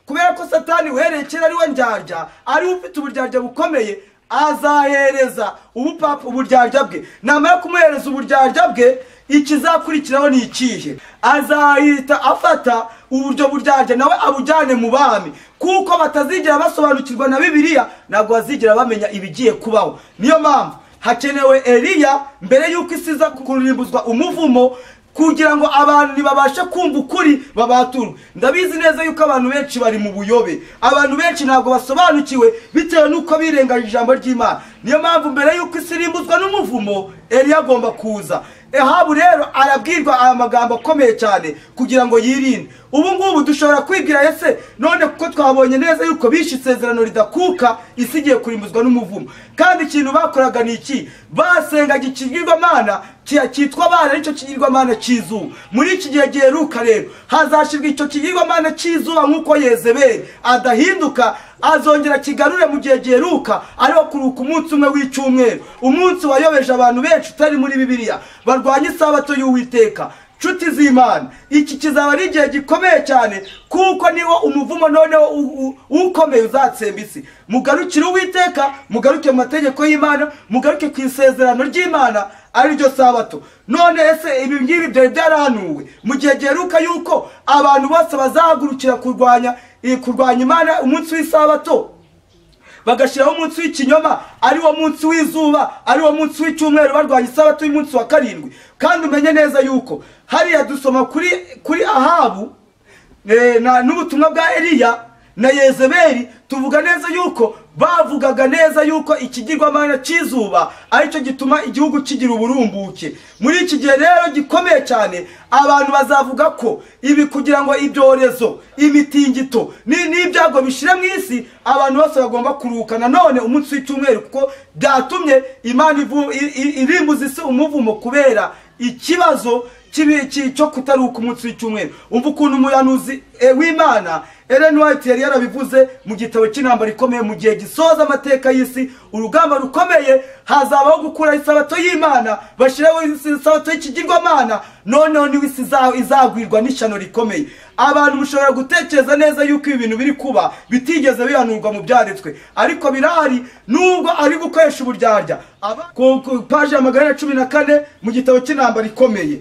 Kubera ko Satani uhereye kera ari we ndyarya, ari we ufite uburyarya bukomeye, azahereza ubupapa uburyarya bwe. Namara kumuhereza uburyarya bwe, ikizakurikiraho ni ikihe? Azahita afata uburyo buryarya nawe abujyane mu bami, kuko batazigera basobanukirwa na Bibiliya, ntabwo bazigera bamenya ibigiye kubaho. Niyo mpamvu hakenewe Eliya mbere y'uko isi iza kurimbuzwa umuvumo, kugira ngo abantu ntibabashe kumva ukuri babaturwe. Ndabizi neza yuko abantu benshi bari mu buyobe, abantu benshi ntabwo basobanukiwe bitewe n'uko birengagije ijambo ry'Imana. Niyo mpamvu mbere y'uko isi irimbuzwa n'umuvumo, Eliya agomba kuza. Ahabu rero arabwirwa aya magambo akomeye cyane kugira ngo yirinde. Ubu ngubu dushobora kwibwira ese none kuko twabonye neza yuko bishe isezerano ridakuka, isi igiye kurimbuzwa n'umuvumo. Kandi ikintu bakoraga ni iki? Basengaga ikigirwamana cyitwa Bala, aricyo kigirwamana cy'izuba. Muri iki gihe giheruka rero hazashyirwa icyo kigirwamana cy'izuba, nk'uko Yezebeli adahinduka azongera kigarure mu gihe giheruka, ariho kuruka umunsi umwe w'icyumweru, umunsi wayobeje abantu benshi utari muri Bibiliya, barwanya isabato y'Uwiteka. Nshuti z'Imana, iki kizaba ari igihe gikomeye cyane, kuko niwo umuvumo noneho ukomeye uzatsemba isi. Mugarukire Uwiteka, mugaruke mu mategeko y'Imana, mugaruke ku isezerano ry'Imana ariryo sabato. None ese ibi ngibi byari byarahanuwe mu gihe giheruka yuko abantu bose bazahagurukira kurwanya Imana umunsi w'isabato, bagashyiraho umunsi w'ikinyoma ari wo munsi w'izuba, ari wo munsi w'icyumweru, barwanya isabato y'umunsi wa 7. Kandi umenye neza yuko hariya dusoma kuri Ahabu n'ubutumwa bwa Eliya na Yezebeli, tuvuga neza yuko bavugaga neza yuko ikigirwamana cy'izuba aricyo gituma igihugu kigira uburumbuke. Muri iki gihe rero gikomeye cyane, abantu bazavuga ko ibi kugira ngo ibyorezo, imitingito n'ibyago bishire mu isi, abantu bose bagomba kuruhuka nanone umunsi w'icyumweru, kuko byatumye Imana irimbuza isi umuvumo kubera ikibazo cyo kutaruka umunsi w'icyumweru. Umva ukuntu umuhanuzi w'Imana Ellen White yari yarabivuze mu gitabo cy'intambara ikomeye, mu gihe gisoza amateka y'isi, urugamba rukomeye, hazabaho gukura isabato y'Imana, bashyiraho isabato y'ikigirwamana, noneho niwe isi izagwirwa n'ishyano rikomeye. Abantu mushobora gutekereza neza yuko ibi bintu biri kuba bitigeze bihanurwa mu byanditswe, ariko birahari nubwo ari gukoresha uburyarya. Ku paji ya 414 mu gitabo cy'intambara ikomeye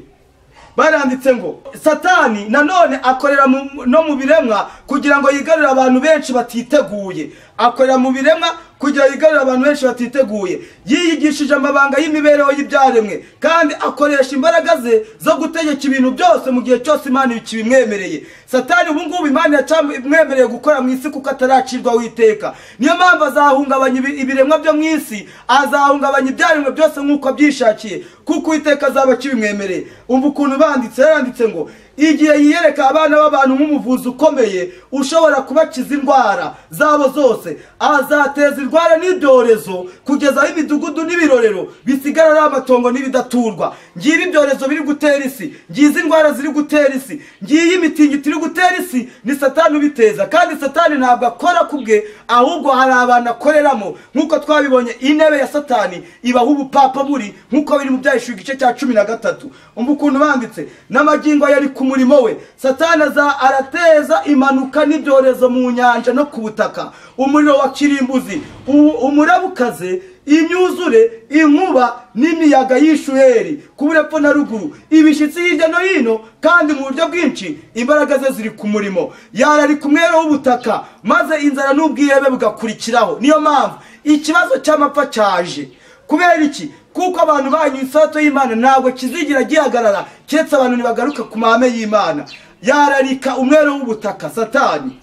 baranditse ngo Satani nanone akorera no mu biremwa kugira ngo yigarurire abantu benshi batiteguye. Akorera mu biremwa kugira yigarurire abantu benshi batiteguye. Yiyigishije amabanga y'imibereho y'ibyaremwe, kandi akoresha imbaraga ze zo gutegeka ibintu byose mu gihe cyose Imana ikibimwemereye. Satani ubu ngubu Imana yacamwemereye gukora mu isi kuko ataracirwa witeka. Niyo mpamvu azahungabanya ibiremwa byo mu isi, azahungabanya ibyaremwe byose nk'uko abyishakiye, kuko Uwiteka azaba akibimwemereye. Umva ukuntu banditse, yaranditse ngo igihe yiyereka abana b'abantu nk'umuvuzi ukomeye ushobora kubakiza indwara zabo zose, azateza indwara n'ibyorezo kugeza aho imidugudu n'ibirorero bisigara ari amatongo n'ibidaturwa. Ngibi ibyorezo biri gutera isi, ngizi indwara ziri gutera isi, ngiyi imitingito iri gutera isi, ni Satani ubiteza. Kandi Satani ntabwo akora kubwe, ahubwo hari abantu akoreramo, nk'uko twabibonye intebe ya Satani ibaho ubupapa buri, nk'uko biri mu Byahishuriwe igice cya 13. Umva ukuntu banditse, n'amagingo yari ku murimo we, Satani aza arateza impanuka n'ibyorezo mu nyanja no ku butaka, umuriro wa kirimbuzi, umurabukaze, imyuzure, inkuba n'imiyaga y'ishuheri ku burepfo na ruguru, ibishitsi hirya no hino, kandi mu buryo bwinshi imbaraga ze ziri ku murimo. Yarari ku mwero w'ubutaka, maze inzara n'ubwihebe bugakurikiraho. Niyo mpamvu ikibazo cy'amapfa cyaje. Kubera iki? Kuko abantu banyu isato y'Imana ntabwo kizigira gihagarara keretse abantu nibagaruka ku mahame y'Imana. Yararika umwero w'ubutaka Satani,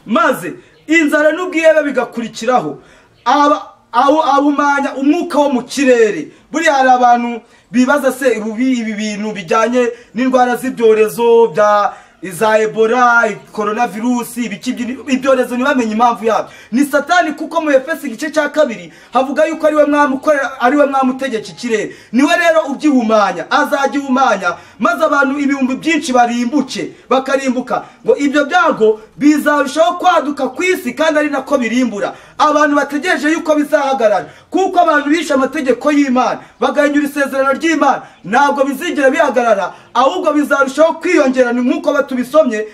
maze inzara n'ubwihebe bigakurikiraho. Abumanya umwuka wo mu kirere. Buriya hari abantu bibaza se ibi bintu bijyanye n'indwara z'ibyorezo bya Iza Ebola, coronavirus, ibiki, ibyorezo, ntibamenye impamvu yabyo. Ni Satani, kuko mu Efesi igice cya 2 havuga yuko ari we mwami ukorera, ari we mwami utegeka ikirere. Niwe rero ugihumanya, azagihumanya maze abantu ibihumbi byinshi barimbuke, bakarimbuka. Ngo ibyo byago bizarushaho kwaduka ku isi, kandi ari nako birimbura. Abantu bategereje yuko bizahagarara, kuko abantu bishe amategeko y'Imana, bagahindura isezerano ry'Imana, ntabwo bizigera bihagarara, ahubwo bizarushaho kwiyongera. Ni nk'uko batubisomye,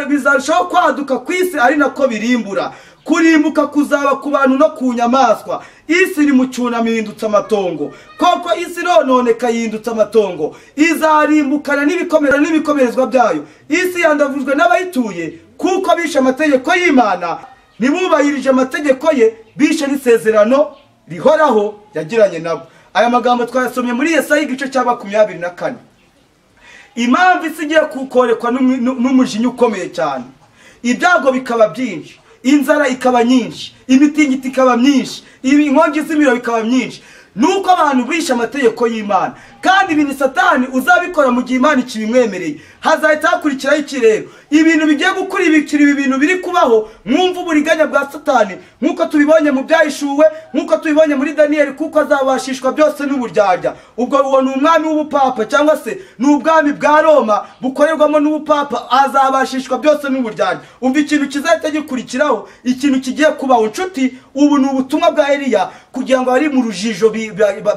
bizarushaho kwaduka ku isi, ari nako birimbura. Kurimbuka kuzaba ku bantu no ku nyamaswa. Isi iri mu cyunamo, ihindutse amatongo. Koko isi irononeka, yihindutse amatongo, izarimbukana n'ibikomera n'ibikomerezwa byayo. Isi yandavujwe n'abayituye, kuko bishe amategeko y'Imana, ntibubahirije amategeko ye, bishe n'isezerano rihoraho yagiranye nabo. Aya magambo twayasomye muri Yesaya igice cya 24. Impamvu isi igiye kukorekwa n'umujinya ukomeye cyane, ibyago bikaba byinshi, inzara ikaba nyinshi, imitingito ikaba myinshi, inkongi z'imiriro bikaba myinshi, nuko abantu bishe amategeko y'Imana. Kandi ibintu Satani uzabikora mu gihe Imana ikibimwemereye. Hazahita hakurikiraho ikirero, ibintu bigiye gukurikira ibi bintu biri kubaho. Mwumva uburiganya bwa Satani nk'uko tubibonye mu byahishuwe, nk'uko tubibonye muri Daniyeli, kuko azabashishwa byose n'uburyarya. Ubwo uwo ni umwami w'ubupapa, cyangwa se ni ubwami bwa Roma bukorerwamo n'ubupapa, azabashishwa byose n'uburyarya. Umva ikintu kizahita gikurikiraho, ikintu kigiye kubaho. Nshuti, ubu ni ubutumwa bwa Eliya kugira ngo abari mu rujijo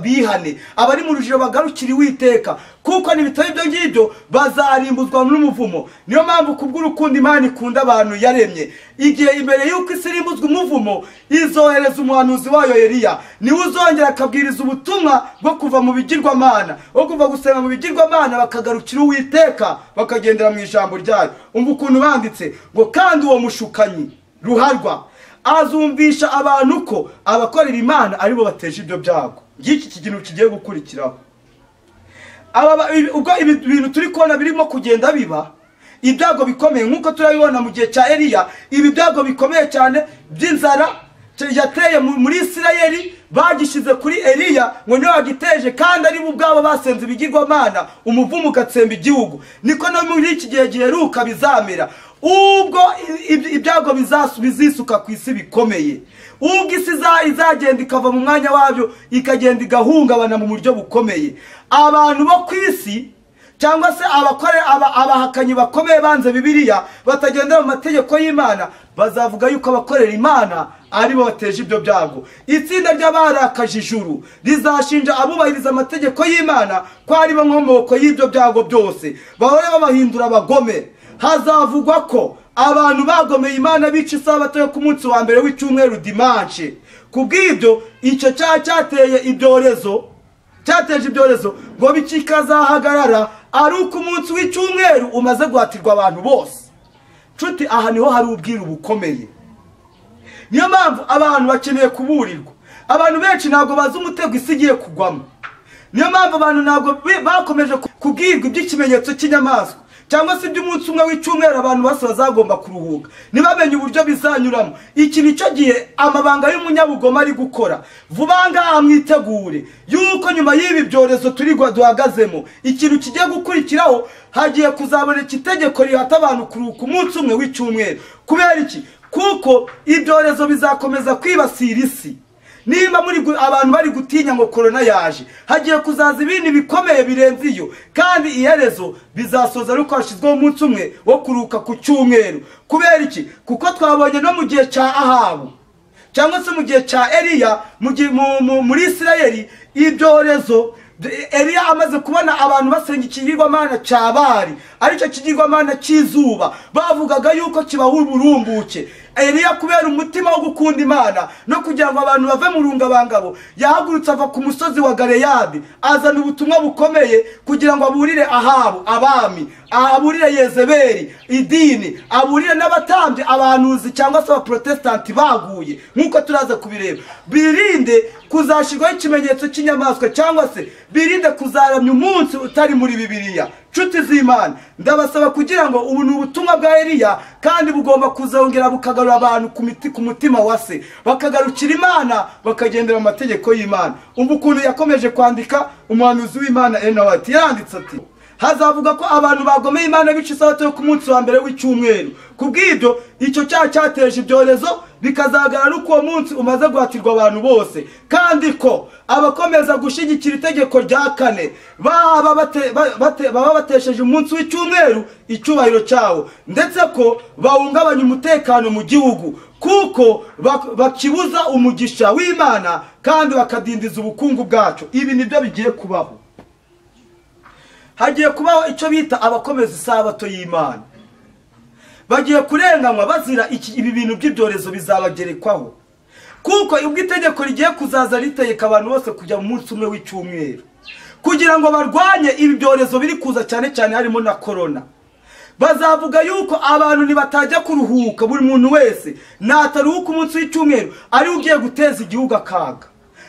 bihane, abari mu rujijo bagarukire Uwiteka, kuko nibitari ibyo ngibyo bazarimbuzwa n'umuvumo. Niyo mpamvu kubw'urukundo Imana ikunda abantu yaremye, igihe imbere y'uko isi irimbuzwa umuvumo, izohereza umuhanuzi wayo Eliya, niwe uzongera akabwiriza ubutumwa bwo kuva mu bigirwamana, bwo kuva gusenga mu bigirwamana, bakagarukira Uwiteka, bakagendera mu ijambo ryayo. Umva ukuntu banditse ngo: kandi uwo mushukanyi ruharwa azumvisha abantu ko abakorera Imana aribo bateje ibyo byago. Ngiki kintu kigiye gukurikiraho. Ubwo ibi bintu turi kubona birimo kugenda biba ibyago bikomeye, nk'uko turabibona mu gihe cya Eliya, ibi byago bikomeye cyane by'inzara yateye muri Isirayeli, bagishyize kuri Eliya ngo niwe wagiteje, kandi ari bo ubwabo basenze ibigirwamana, umuvumo ugatsemba igihugu. Niko no muri iki gihe giheruka bizamera, ubwo ibyago bizisuka ku isi bikomeye, ubwo isi izagenda ikava mu mwanya wabyo, ikagenda igahungabana mu buryo bukomeye. Abantu bo ku isi, cyangwa se abakore abahakanyi bakomeye banze Bibiliya, batagendera mu mategeko y'Imana, bazavuga yuko abakorera Imana aribo bateje ibyo byago. Itsinda ry'abarakaje ijuru rizashinja abubahiriza amategeko y'Imana ko aribo nkomoko y'ibyo byago byose, bahore babahindura abagome. Hazavugwa ko abantu bagomeye Imana bica isabato yo ku munsi wa mbere w'icyumweru, dimanche. Kubw'ibyo icyo cyaha cyateye ibyorezo, cyateje ibyorezo, ngo bikikazahagarara ari uko umunsi w'icyumweru umaze guhatirwa abantu bose. Nshuti, aha niho hari ubwiru bukomeye. Niyo mpamvu abantu bakeneye kuburirwa. Abantu benshi ntabwo bazi umutego isi igiye kugwamo. Niyo mpamvu abantu ntabwo bakomeje kubwirwa iby'ikimenyetso cy'inyamaswa, cyangwa se iby'umunsi umwe w'icyumweru abantu bose bazagomba kuruhuka, ntibamenye uburyo bizanyuramo. Iki nicyo gihe amabanga y'umunyabugoma ari gukora. Vuba ngaha mwitegure yuko nyuma y'ibi byorezo turi duhagazemo, ikintu kigiye gukurikiraho, hagiye kuzaboneka itegeko rihata abantu kuruhuka umunsi umwe w'icyumweru. Kubera iki? Kuko ibyorezo bizakomeza kwibasira isi. Nimba muri abantu bari gutinya ngo corona yaje, hagiye kuzaza ibindi bikomeye birenze iyo, kandi iherezo bizasoza ariko hashizweho umunsi umwe wo kuruhuka ku cyumweru. Kubera iki? Kuko twabonye no mu gihe cya Ahabu, cyangwa se mu gihe cya Eliya, muri Isirayeli, ibyorezo. Eliya amaze kubona abantu basenga ikigirwamana cya Bali, aricyo kigirwamana cy'izuba, bavugaga yuko kibaha uburumbuke. Eliya kubera umutima wo gukunda Imana no kugira ngo abantu bave mu rungabangabo, yahagurutse ava ku musozi wa Galeyadi, azana ubutumwa bukomeye kugira ngo aburire Ahabu abami, aburire Yezebeli idini, aburire n'abatambyi, abahanuzi cyangwa se abaprotestanti baguye, nk'uko turaza kubireba. Birinde kuzashyirwaho ikimenyetso cy'inyamaswa, cyangwa se birinde kuzaramya umunsi utari muri Bibiliya. Nshuti z'Imana, ndabasaba kugira ngo ubu ni ubutumwa bwa Eliya, kandi bugomba kuzongera bukagarura abantu ku mutima wa se, bakagarukira Imana, bakagendera mu mategeko y'Imana. Umva ukuntu yakomeje kwandika umuhanuzi w'Imana Ellen White, yanditse ati: Hazavuga ko abantu bagomeye Imana bica isabato yo ku munsi wa mbere w'icyumweru. Kubw'ibyo icyo cyaha cyateje ibyorezo bikazagaragara uko uwo munsi umaze guhatirwa abantu bose, kandi ko abakomeza gushyigikira itegeko rya kane baba batesheje umunsi w'icyumweru icyubahiro cyawo, ndetse ko bahungabanya umutekano mu gihugu kuko bakibuza umugisha w'Imana kandi bakadindiza ubukungu bwacu. Ibi nibyo bigiye kubaho. Hagiye kubaho icyo bita abakomeza isabato y'Imana. Bagiye kurenganywa bazira ibi bintu by'ibyorezo bizabagerekwaho, kuko ubwo itegeko rigiye kuzaza ritegeka abantu bose kujya mu munsi umwe w'icyumweru kugira ngo barwanye ibi byorezo biri kuza, cyane cyane harimo na corona. Bazavuga yuko abantu nibatajya kuruhuka, buri muntu wese nataruhuka umunsi w'icyumweru ari ugiye guteza igihugu akaga,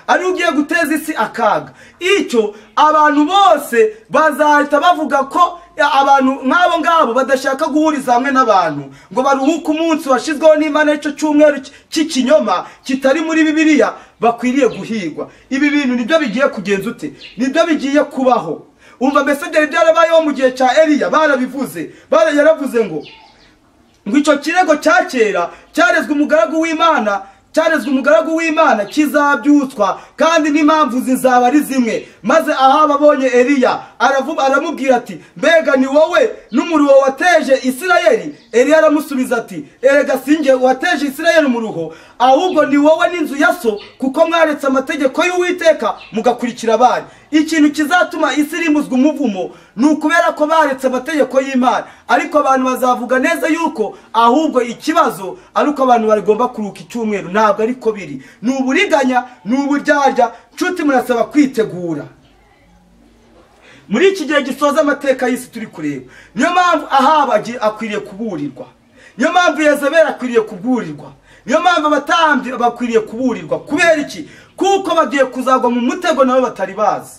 ari ugiye guteza isi akaga. Icyo abantu bose bazahita bavuga ko abantu nk'abo ngabo badashaka guhuriza hamwe n'abantu ngo baruhuke umunsi washizweho n'Imana, icyo cyumweru cy'ikinyoma kitari muri Bibiliya, bakwiriye guhigwa. Ibi bintu nibyo bigiye kugenza ute, nibyo bigiye kubaho. Umva mbese byari byarabayeho mu gihe cya Eliya, barabivuze, yaravuze ngo icyo kirego cya kera cyarezwe umugaragu w'Imana, cyarezwe umugaragu w'Imana kizabyutswa, kandi n'impamvu zizaba ari zimwe. Maze Ahabu abonye Eliya aramubwira ati mbega ni wowe n'umuruho wateje Isirayeli? Eliya aramusubiza ati erega sinjye wateje Isirayeli umuruho, ahubwo ni wowe n'inzu ya so, kuko mwaretse amategeko y'Uwiteka mugakurikira abandi. Ikintu kizatuma isi irimbuzwa umuvumo ni ukubera ko baretse amategeko y'Imana. Ariko abantu bazavuga neza yuko ahubwo ikibazo ari uko abantu bagomba kuruka icyumweru. Ntabwo ariko biri, ni uburiganya, ni uburyarya. Nshuti, murasaba kwitegura muri iki gihe gisoza amateka y'isi turi kureba. Niyo mpamvu Ahabu akwiriye kuburirwa, niyo mpamvu Yezebeli akwiriye kuburirwa, niyo mpamvu abatambyi bakwiriye kuburirwa. Kubera iki? Kuko bagiye kuzagwa mu mutego nabo batari bazi.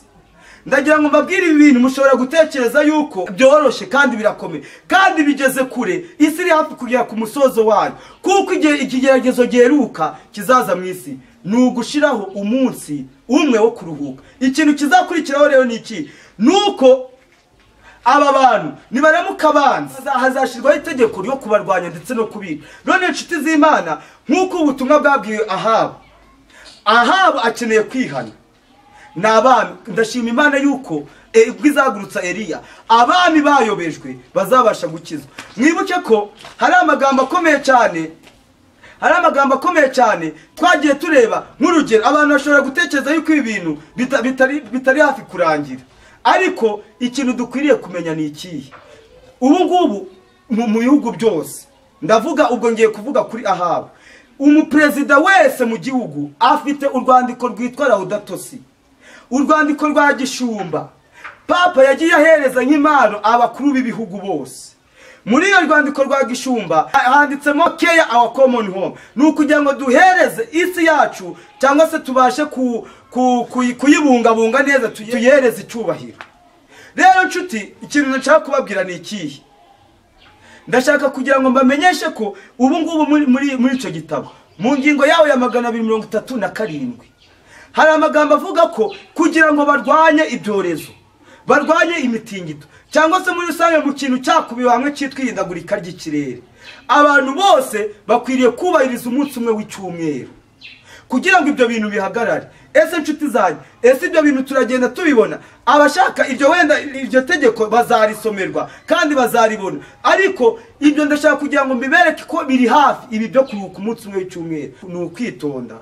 Ndagira ngo mbabwire ibi bintu mushobora gutekereza yuko byoroshye kandi birakomeye kandi bigeze kure, isi iri hafi kugera ku musozo wayo, kuko igihe ikigeragezo giheruka kizaza mu isi ni ugushiraho umunsi umwe wo kuruhuka. Ikintu kizakurikiraho rero ni iki? Nuko aba bantu nibaramuka banze hazashirwaho itegeko ryo kubarwanya ndetse no kubica. None inshuti z'Imana, nk'uko ubutumwa bwabwiwe Ahabu, Ahabu akeneye kwihana. N'abami, ndashima Imana yuko ubwo izagurutsa Eliya, abami bayobejwe bazabasha gukizwa. Mwibuke ko hari amagambo akomeye cyane, hari amagambo akomeye cyane twagiye tureba. Nk'urugero, abantu bashobora gutekereza yuko ibi bintu bitari hafi kurangira, ariko ikintu dukwiriye kumenya ni ikihe? Ubu ngubu mu bihugu byose, ndavuga ubwo ngiye kuvuga kuri Ahabu, umuperezida wese mu gihugu afite urwandiko rwitwa Laudato Si, urwandiko rwa gishumba Papa yagiye ahereza nk'impano abakuru b'ibihugu bose. Muri iyo rwandiko rwa gishumba handitsemo care our common home, ni ukugira ngo duhereze isi yacu cyangwa se tubashe kuyibungabunga neza, tuyihereze icyubahiro. Rero nshuti, ikintu nshaka kubabwira ni ikihe? Ndashaka kugira ngo mbamenyeshe ko ubu ngubu muri icyo gitabo mu ngingo yawe ya 237 hari amagambo avuga ko kugira ngo barwanye ibyorezo, barwanye imitingito, cyangwa se muri rusange mu kintu cyakubiwe hamwe cyitwa ihindagurika ry'ikirere, abantu bose bakwiriye kubahiriza umunsi umwe w'icyumweru kugira ngo ibyo bintu bihagarare. Ese nshuti zanjye, ese ibyo bintu turagenda tubibona? Abashaka ibyo wenda iryo tegeko bazarisomerwa kandi bazaribona, ariko ibyo ndashaka kugira ngo mbibereke ko biri hafi. Ibi byo kuruhuka umunsi umwe w'icyumweru ni ukwitonda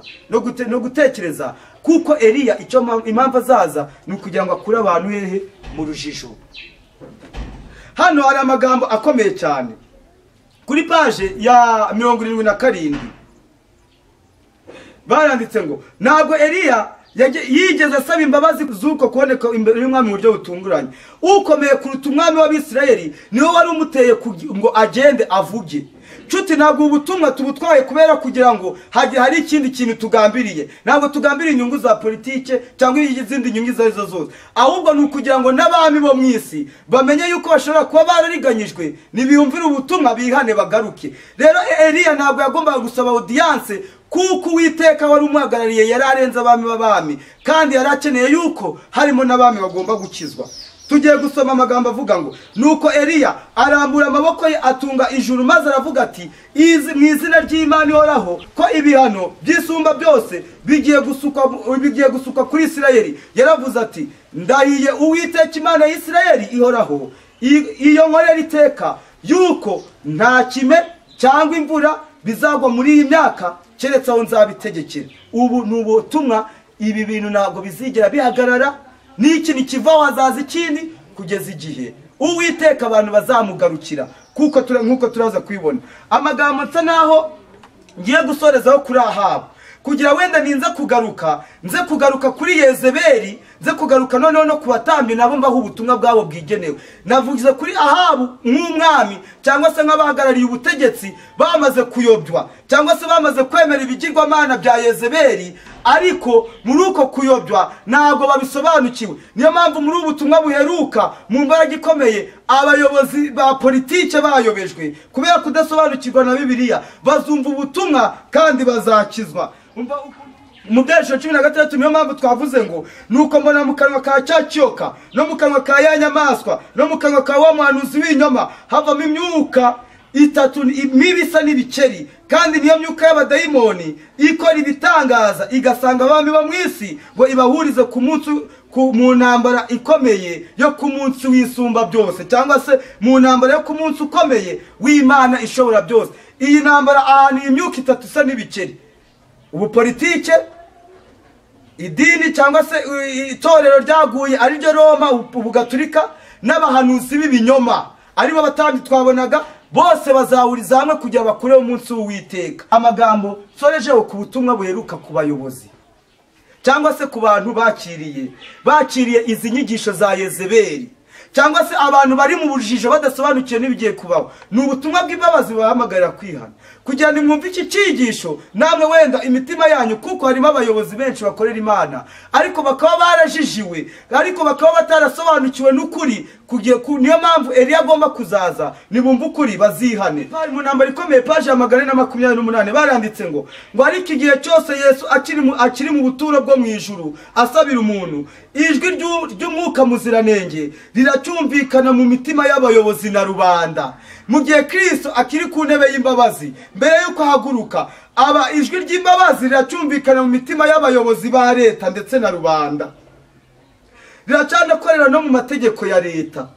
no gutekereza, kuko Eliya icyo impamvu azaza ni ukugira ngo akure abantu hehe? Mu rujijo. Hano hari amagambo akomeye cyane kuri paje ya 77 baranditse ngo ntabwo Eliya yigeze asaba imbabazi z'uko kuboneka imbere y'umwami mu buryo butunguranye. Ukomeye kuruta umwami w'Abisirayeli niwe wari umuteye ngo agende avuge. Nshuti, ntabwo ubutumwa tubutwaye kubera kugira ngo hari ikindi kintu tugambiriye. Ntabwo tugambiriye inyungu za politike cyangwa izindi nyungu izo arizo zose, ahubwo ni ukugira ngo n'abami bo mu isi bamenye yuko bashobora kuba barariganyijwe, nibiyumvira ubutumwa bihane bagaruke. Rero Eliya ntabwo yagombaga gusaba audience, kuko Uwiteka wari umuhagarariye yari arenze abami b'abami, kandi yari akeneye yuko harimo n'abami bagomba gukizwa. Tugiye gusoma amagambo avuga ngo nuko Eliya arambura amaboko ye atunga ijuru, maze aravuga ati mu izina ry'Imana ihoraho ko ibihano by'isumba byose bigiye gusukwa kuri Isirayeli. Yaravuze ati ndahiye Uwiteka Imana y'Isirayeli ihoraho, iyo nkorera iteka, yuko nta kime cyangwa imvura bizagwa muri iyi myaka keretse aho nzabitegekera. Ubu ni ubutumwa, ibi bintu ntabwo bizigera bihagarara, n'iki nikivaho hazaza ikindi kugeza igihe Uwiteka abantu bazamugarukira, kuko nkuko turaza kwibona. Amagambo nsa naho ngiye gusorezaho kuri Ahabu, kugira wenda ninza kugaruka, nze kugaruka kuri Yezebeli, nze kugaruka noneho no kubatambyi nabo mbaho ubutumwa bwabo bwigenewe. Navuze kuri Ahabu nk'umwami cyangwa se nk'abahagarariye ubutegetsi bamaze kuyobywa cyangwa se bamaze kwemera ibigirwamana bya Yezebeli, ariko muri uko kuyobywa ntabwo babisobanukiwe. Niyo mpamvu muri ubutumwa buheruka mu mbaraga ikomeye abayobozi ba politike bayobejwe kubera kudasobanukirwa na Bibiliya, bazumva ubutumwa kandi bazakizwa. Mu byerekezo 16 niyo mpamvu twavuze ngo nuko mbona mu kanwa ka cya kiyoka no mu kanwa ka ya nyamaswa no mu kanwa ka wa muhanuzi w'inyoma havamo imyuka itatu mibi isa n'ibikeri, kandi niyo myuka y'abadayimoni ikora ibitangaza igasanga abami bo mu isi ngo ibahurize ku munsi mu ntambara ikomeye yo ku munsi w'isumba byose, cyangwa se mu ntambara yo ku munsi ukomeye w'Imana ishobora byose. Iyi ntambara ahantu imyuka itatu isa n'ibikeri, ubu politike, idini cyangwa se itorero ryaguye ari ryo Roma, ubugaturika, n'abahanuzi b'ibinyoma aribo batambyi twabonaga, bose bazahuriza hamwe kugira bakure umunsi w'Uwiteka. Amagambo nsorejeho ku butumwa buheruka ku bayobozi cyangwa se ku bantu bakiriye izi nyigisho za Yezebeli, cyangwa se abantu bari mu bujijo badasobanukiwe n'ibigiye kubaho, ni ubutumwa bw'imbabazi babahamagarira kwihana kugira ngo mwumve iki cyigisho namwe wenda imitima yanyu, kuko harimo abayobozi benshi bakorera Imana ariko bakaba barajijiwe, ariko bakaba batarasobanukiwe n'ukuri. Niyo mpamvu Eliya agomba kuzaza, nibumva ukuri bazihane. Bari mu ntambara ikomeye, paje ya 428 baranditse ngo ariko igihe cyose Yesu akiri mu buturo bwo mu ijuru asabira umuntu, ijwi ry'umwuka muziranenge riracyumvikana mu mitima y'abayobozi na rubanda. Mu gihe Kristo akiri ku ntebe y'imbabazi mbere yuko ahaguruka, aba ijwi ry'imbabazi riracyumvikana mu mitima y'abayobozi ba leta ndetse na rubanda, riracanakorera no mu mategeko ya leta.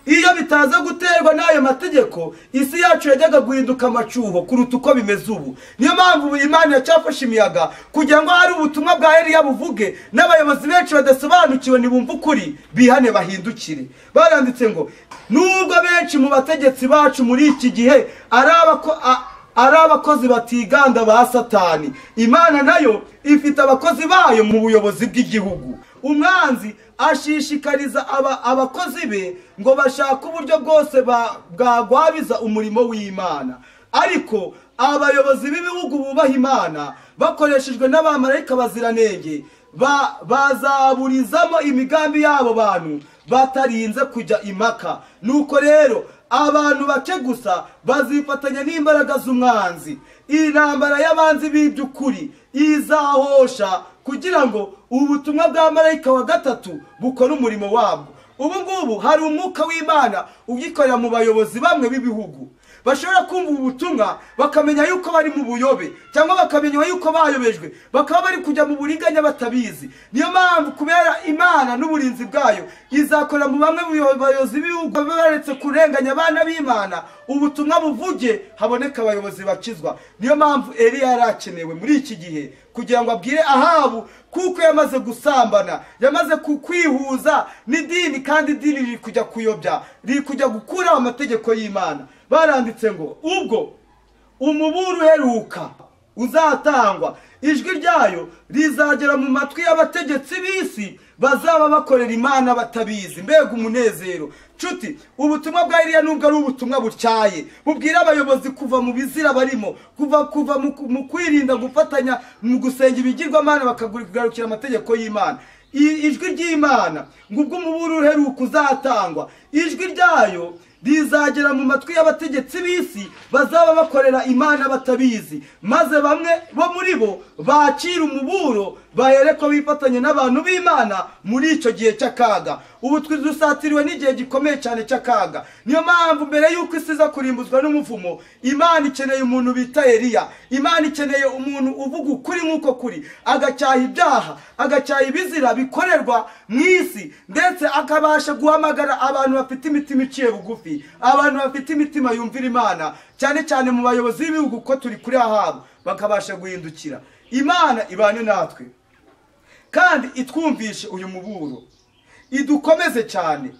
Iyo bitaza guterwa n'ayo mategeko, isi yacu yajyaga guhinduka amacuho kuruta uko bimeze ubu. Niyo mpamvu Imana yacyafashe imiyaga kugira ngo hari ubutumwa bwa Eliya buvuge, n'abayobozi benshi badasobanukiwe nibumva ukuri bihane bahindukire. Baranditse ngo nubwo benshi mu bategetsi bacu muri iki gihe ari abakozi batiganda ba Satani, Imana nayo ifite abakozi bayo mu buyobozi bw'igihugu. Umwanzi ashishikariza abakozi be ngo bashake uburyo bwose bwagwabiza umurimo w'Imana, ariko abayobozi b'ibihugu bubaha Imana bakoreshejwe n'abamarayika baziranenge bazaburizamo imigambi y'abo bantu batarinze kujya impaka. Nuko rero abantu bake gusa bazifatanya n'imbaraga z'umwanzi. Intambara y'abanzi b'iby'ukuri izahosha kugira ngo ubutumwa bwa marayika wa gatatu bukore umurimo wabwo. Ubu ngubu hari umwuka w'Imana ugikorera mu bayobozi bamwe b'ibihugu bashobora kumva ubutumwa bakamenya yuko bari mu buyobe, cyangwa bakamenya yuko bayobejwe, bakaba bari kujya mu buriganya batabizi. Niyo mpamvu kubera Imana n'uburinzi bwayo izakora mu bamwe bayobozi b'ibihugu baretse kurenganya abana b'Imana, ubutumwa buvuge haboneka abayobozi bakizwa. Niyo mpamvu Eliya yarakenewe muri iki gihe kugira ngo abwire Ahabu, kuko yamaze gusambana, yamaze kwihuza n'idini, kandi idini riri kujya kuyobya, riri kujya gukura amategeko y'Imana. Baranditse ngo ubwo umuburo uheruka uzatangwa, ijwi ryayo rizagera mu matwi y'abategetsi b'isi bazaba bakorera Imana batabizi. Mbega umunezero! Nshuti, ubutumwa bwa Eliya nubwo ari ubutumwa butyaye, bubwira abayobozi kuva mu bizira barimo, kuva mu kwirinda gufatanya mu gusenga ibigirwamana bakagarukira amategeko y'Imana. Ijwi ry'Imana ngo ubwo umuburo uheruka uzatangwa, ijwi ryayo rizagera mu matwi y'abategetsi b'isi bazaba bakorera Imana batabizi, maze bamwe bo muri bo bakira umuburo bahereko bifatanye n'abantu b'Imana muri icyo gihe cy'akaga. Ubu dusatiriwe n'igihe gikomeye cyane cy'akaga. Niyo mpamvu mbere y'uko isi iza kurimbuzwa n'umuvumo, Imana ikeneye umuntu bita Eliya. Imana ikeneye umuntu uvuga ukuri nk'uko kuri, agacyaha ibyaha, agacyaha ibizira bikorerwa mu isi, ndetse akabasha guhamagara abantu bafite imitima iciye bugufi, abantu bafite imitima yumvira Imana, cyane cyane mu bayobozi b'ibihugu, ko turi kuri Ahabu, bakabasha guhindukira. Imana ibane natwe kandi itwumvishe uyu muburo, idukomeze cyane.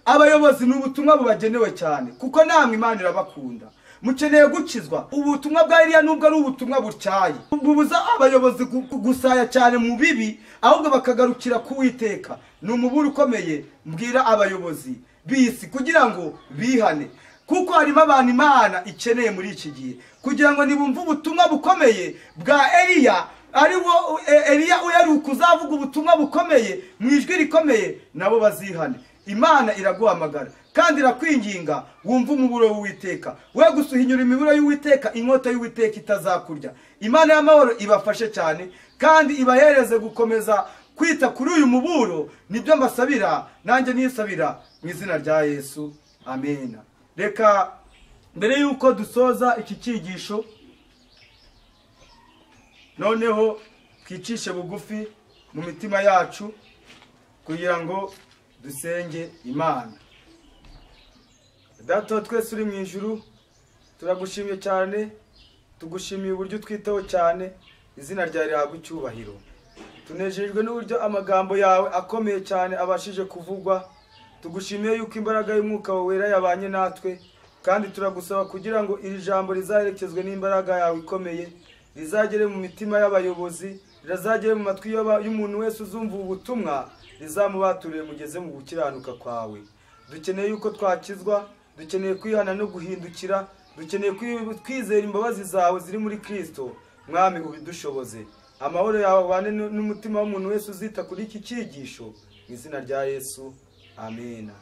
Abayobozi ni ubutumwa bubagenewe cyane, kuko namwe Imana irabakunda, mukeneye gukizwa. Ubutumwa bwa Eliya nubwo ari ubutumwa butyaye, bubuza abayobozi gusaya cyane mu bibi, ahubwo bakagarukira ku Uwiteka. Ni umuburo ukomeye mbwira abayobozi b'isi kugira ngo bihane, kuko harimo abantu Imana ikeneye muri iki gihe, kugira ngo nibumve ubutumwa bukomeye bwa Eliya, ari wo Eliya uheruka uzavuga ubutumwa bukomeye mu ijwi rikomeye, nabo bazihane. Imana iraguhamagara kandi irakwinginga wumve umuburo w'Uwiteka. We gusuhinyura imiburo y'Uwiteka, inkota y'Uwiteka itazakurya. Imana y'amahoro ibafashe cyane kandi ibahereze gukomeza kwita kuri uyu muburo. Nibyo mbasabira, nanjye nisabira mu izina rya Yesu, amena. Reka mbere y'uko dusoza iki cyigisho, noneho twicishe bugufi mu mitima yacu kugira ngo dusenge Imana. Data twese uri mu ijuru, turagushimye cyane, tugushimiye uburyo twitaho cyane, izina ryawe rihabwe icyubahiro. Tunejejwe n'uburyo amagambo yawe akomeye cyane abashije kuvugwa. Tugushimiye yuko imbaraga y'Umwuka Wera yabanye natwe, kandi turagusaba kugira ngo iri jambo rizaherekezwe n'imbaraga yawe ikomeye, rizagere mu mitima y'abayobozi, rizagere mu matwi y'umuntu wese uzumva ubutumwa, rizamubaturire mugeze mu gukiranuka kwawe. Dukeneye yuko twakizwa, dukeneye kwihana no guhindukira, dukeneye kwizera imbabazi zawe ziri muri Kristo. Mwami ubidushoboze. Amahoro yawe abane n'umutima w'umuntu wese uzita kuri iki cyigisho, mu izina rya Yesu, amena.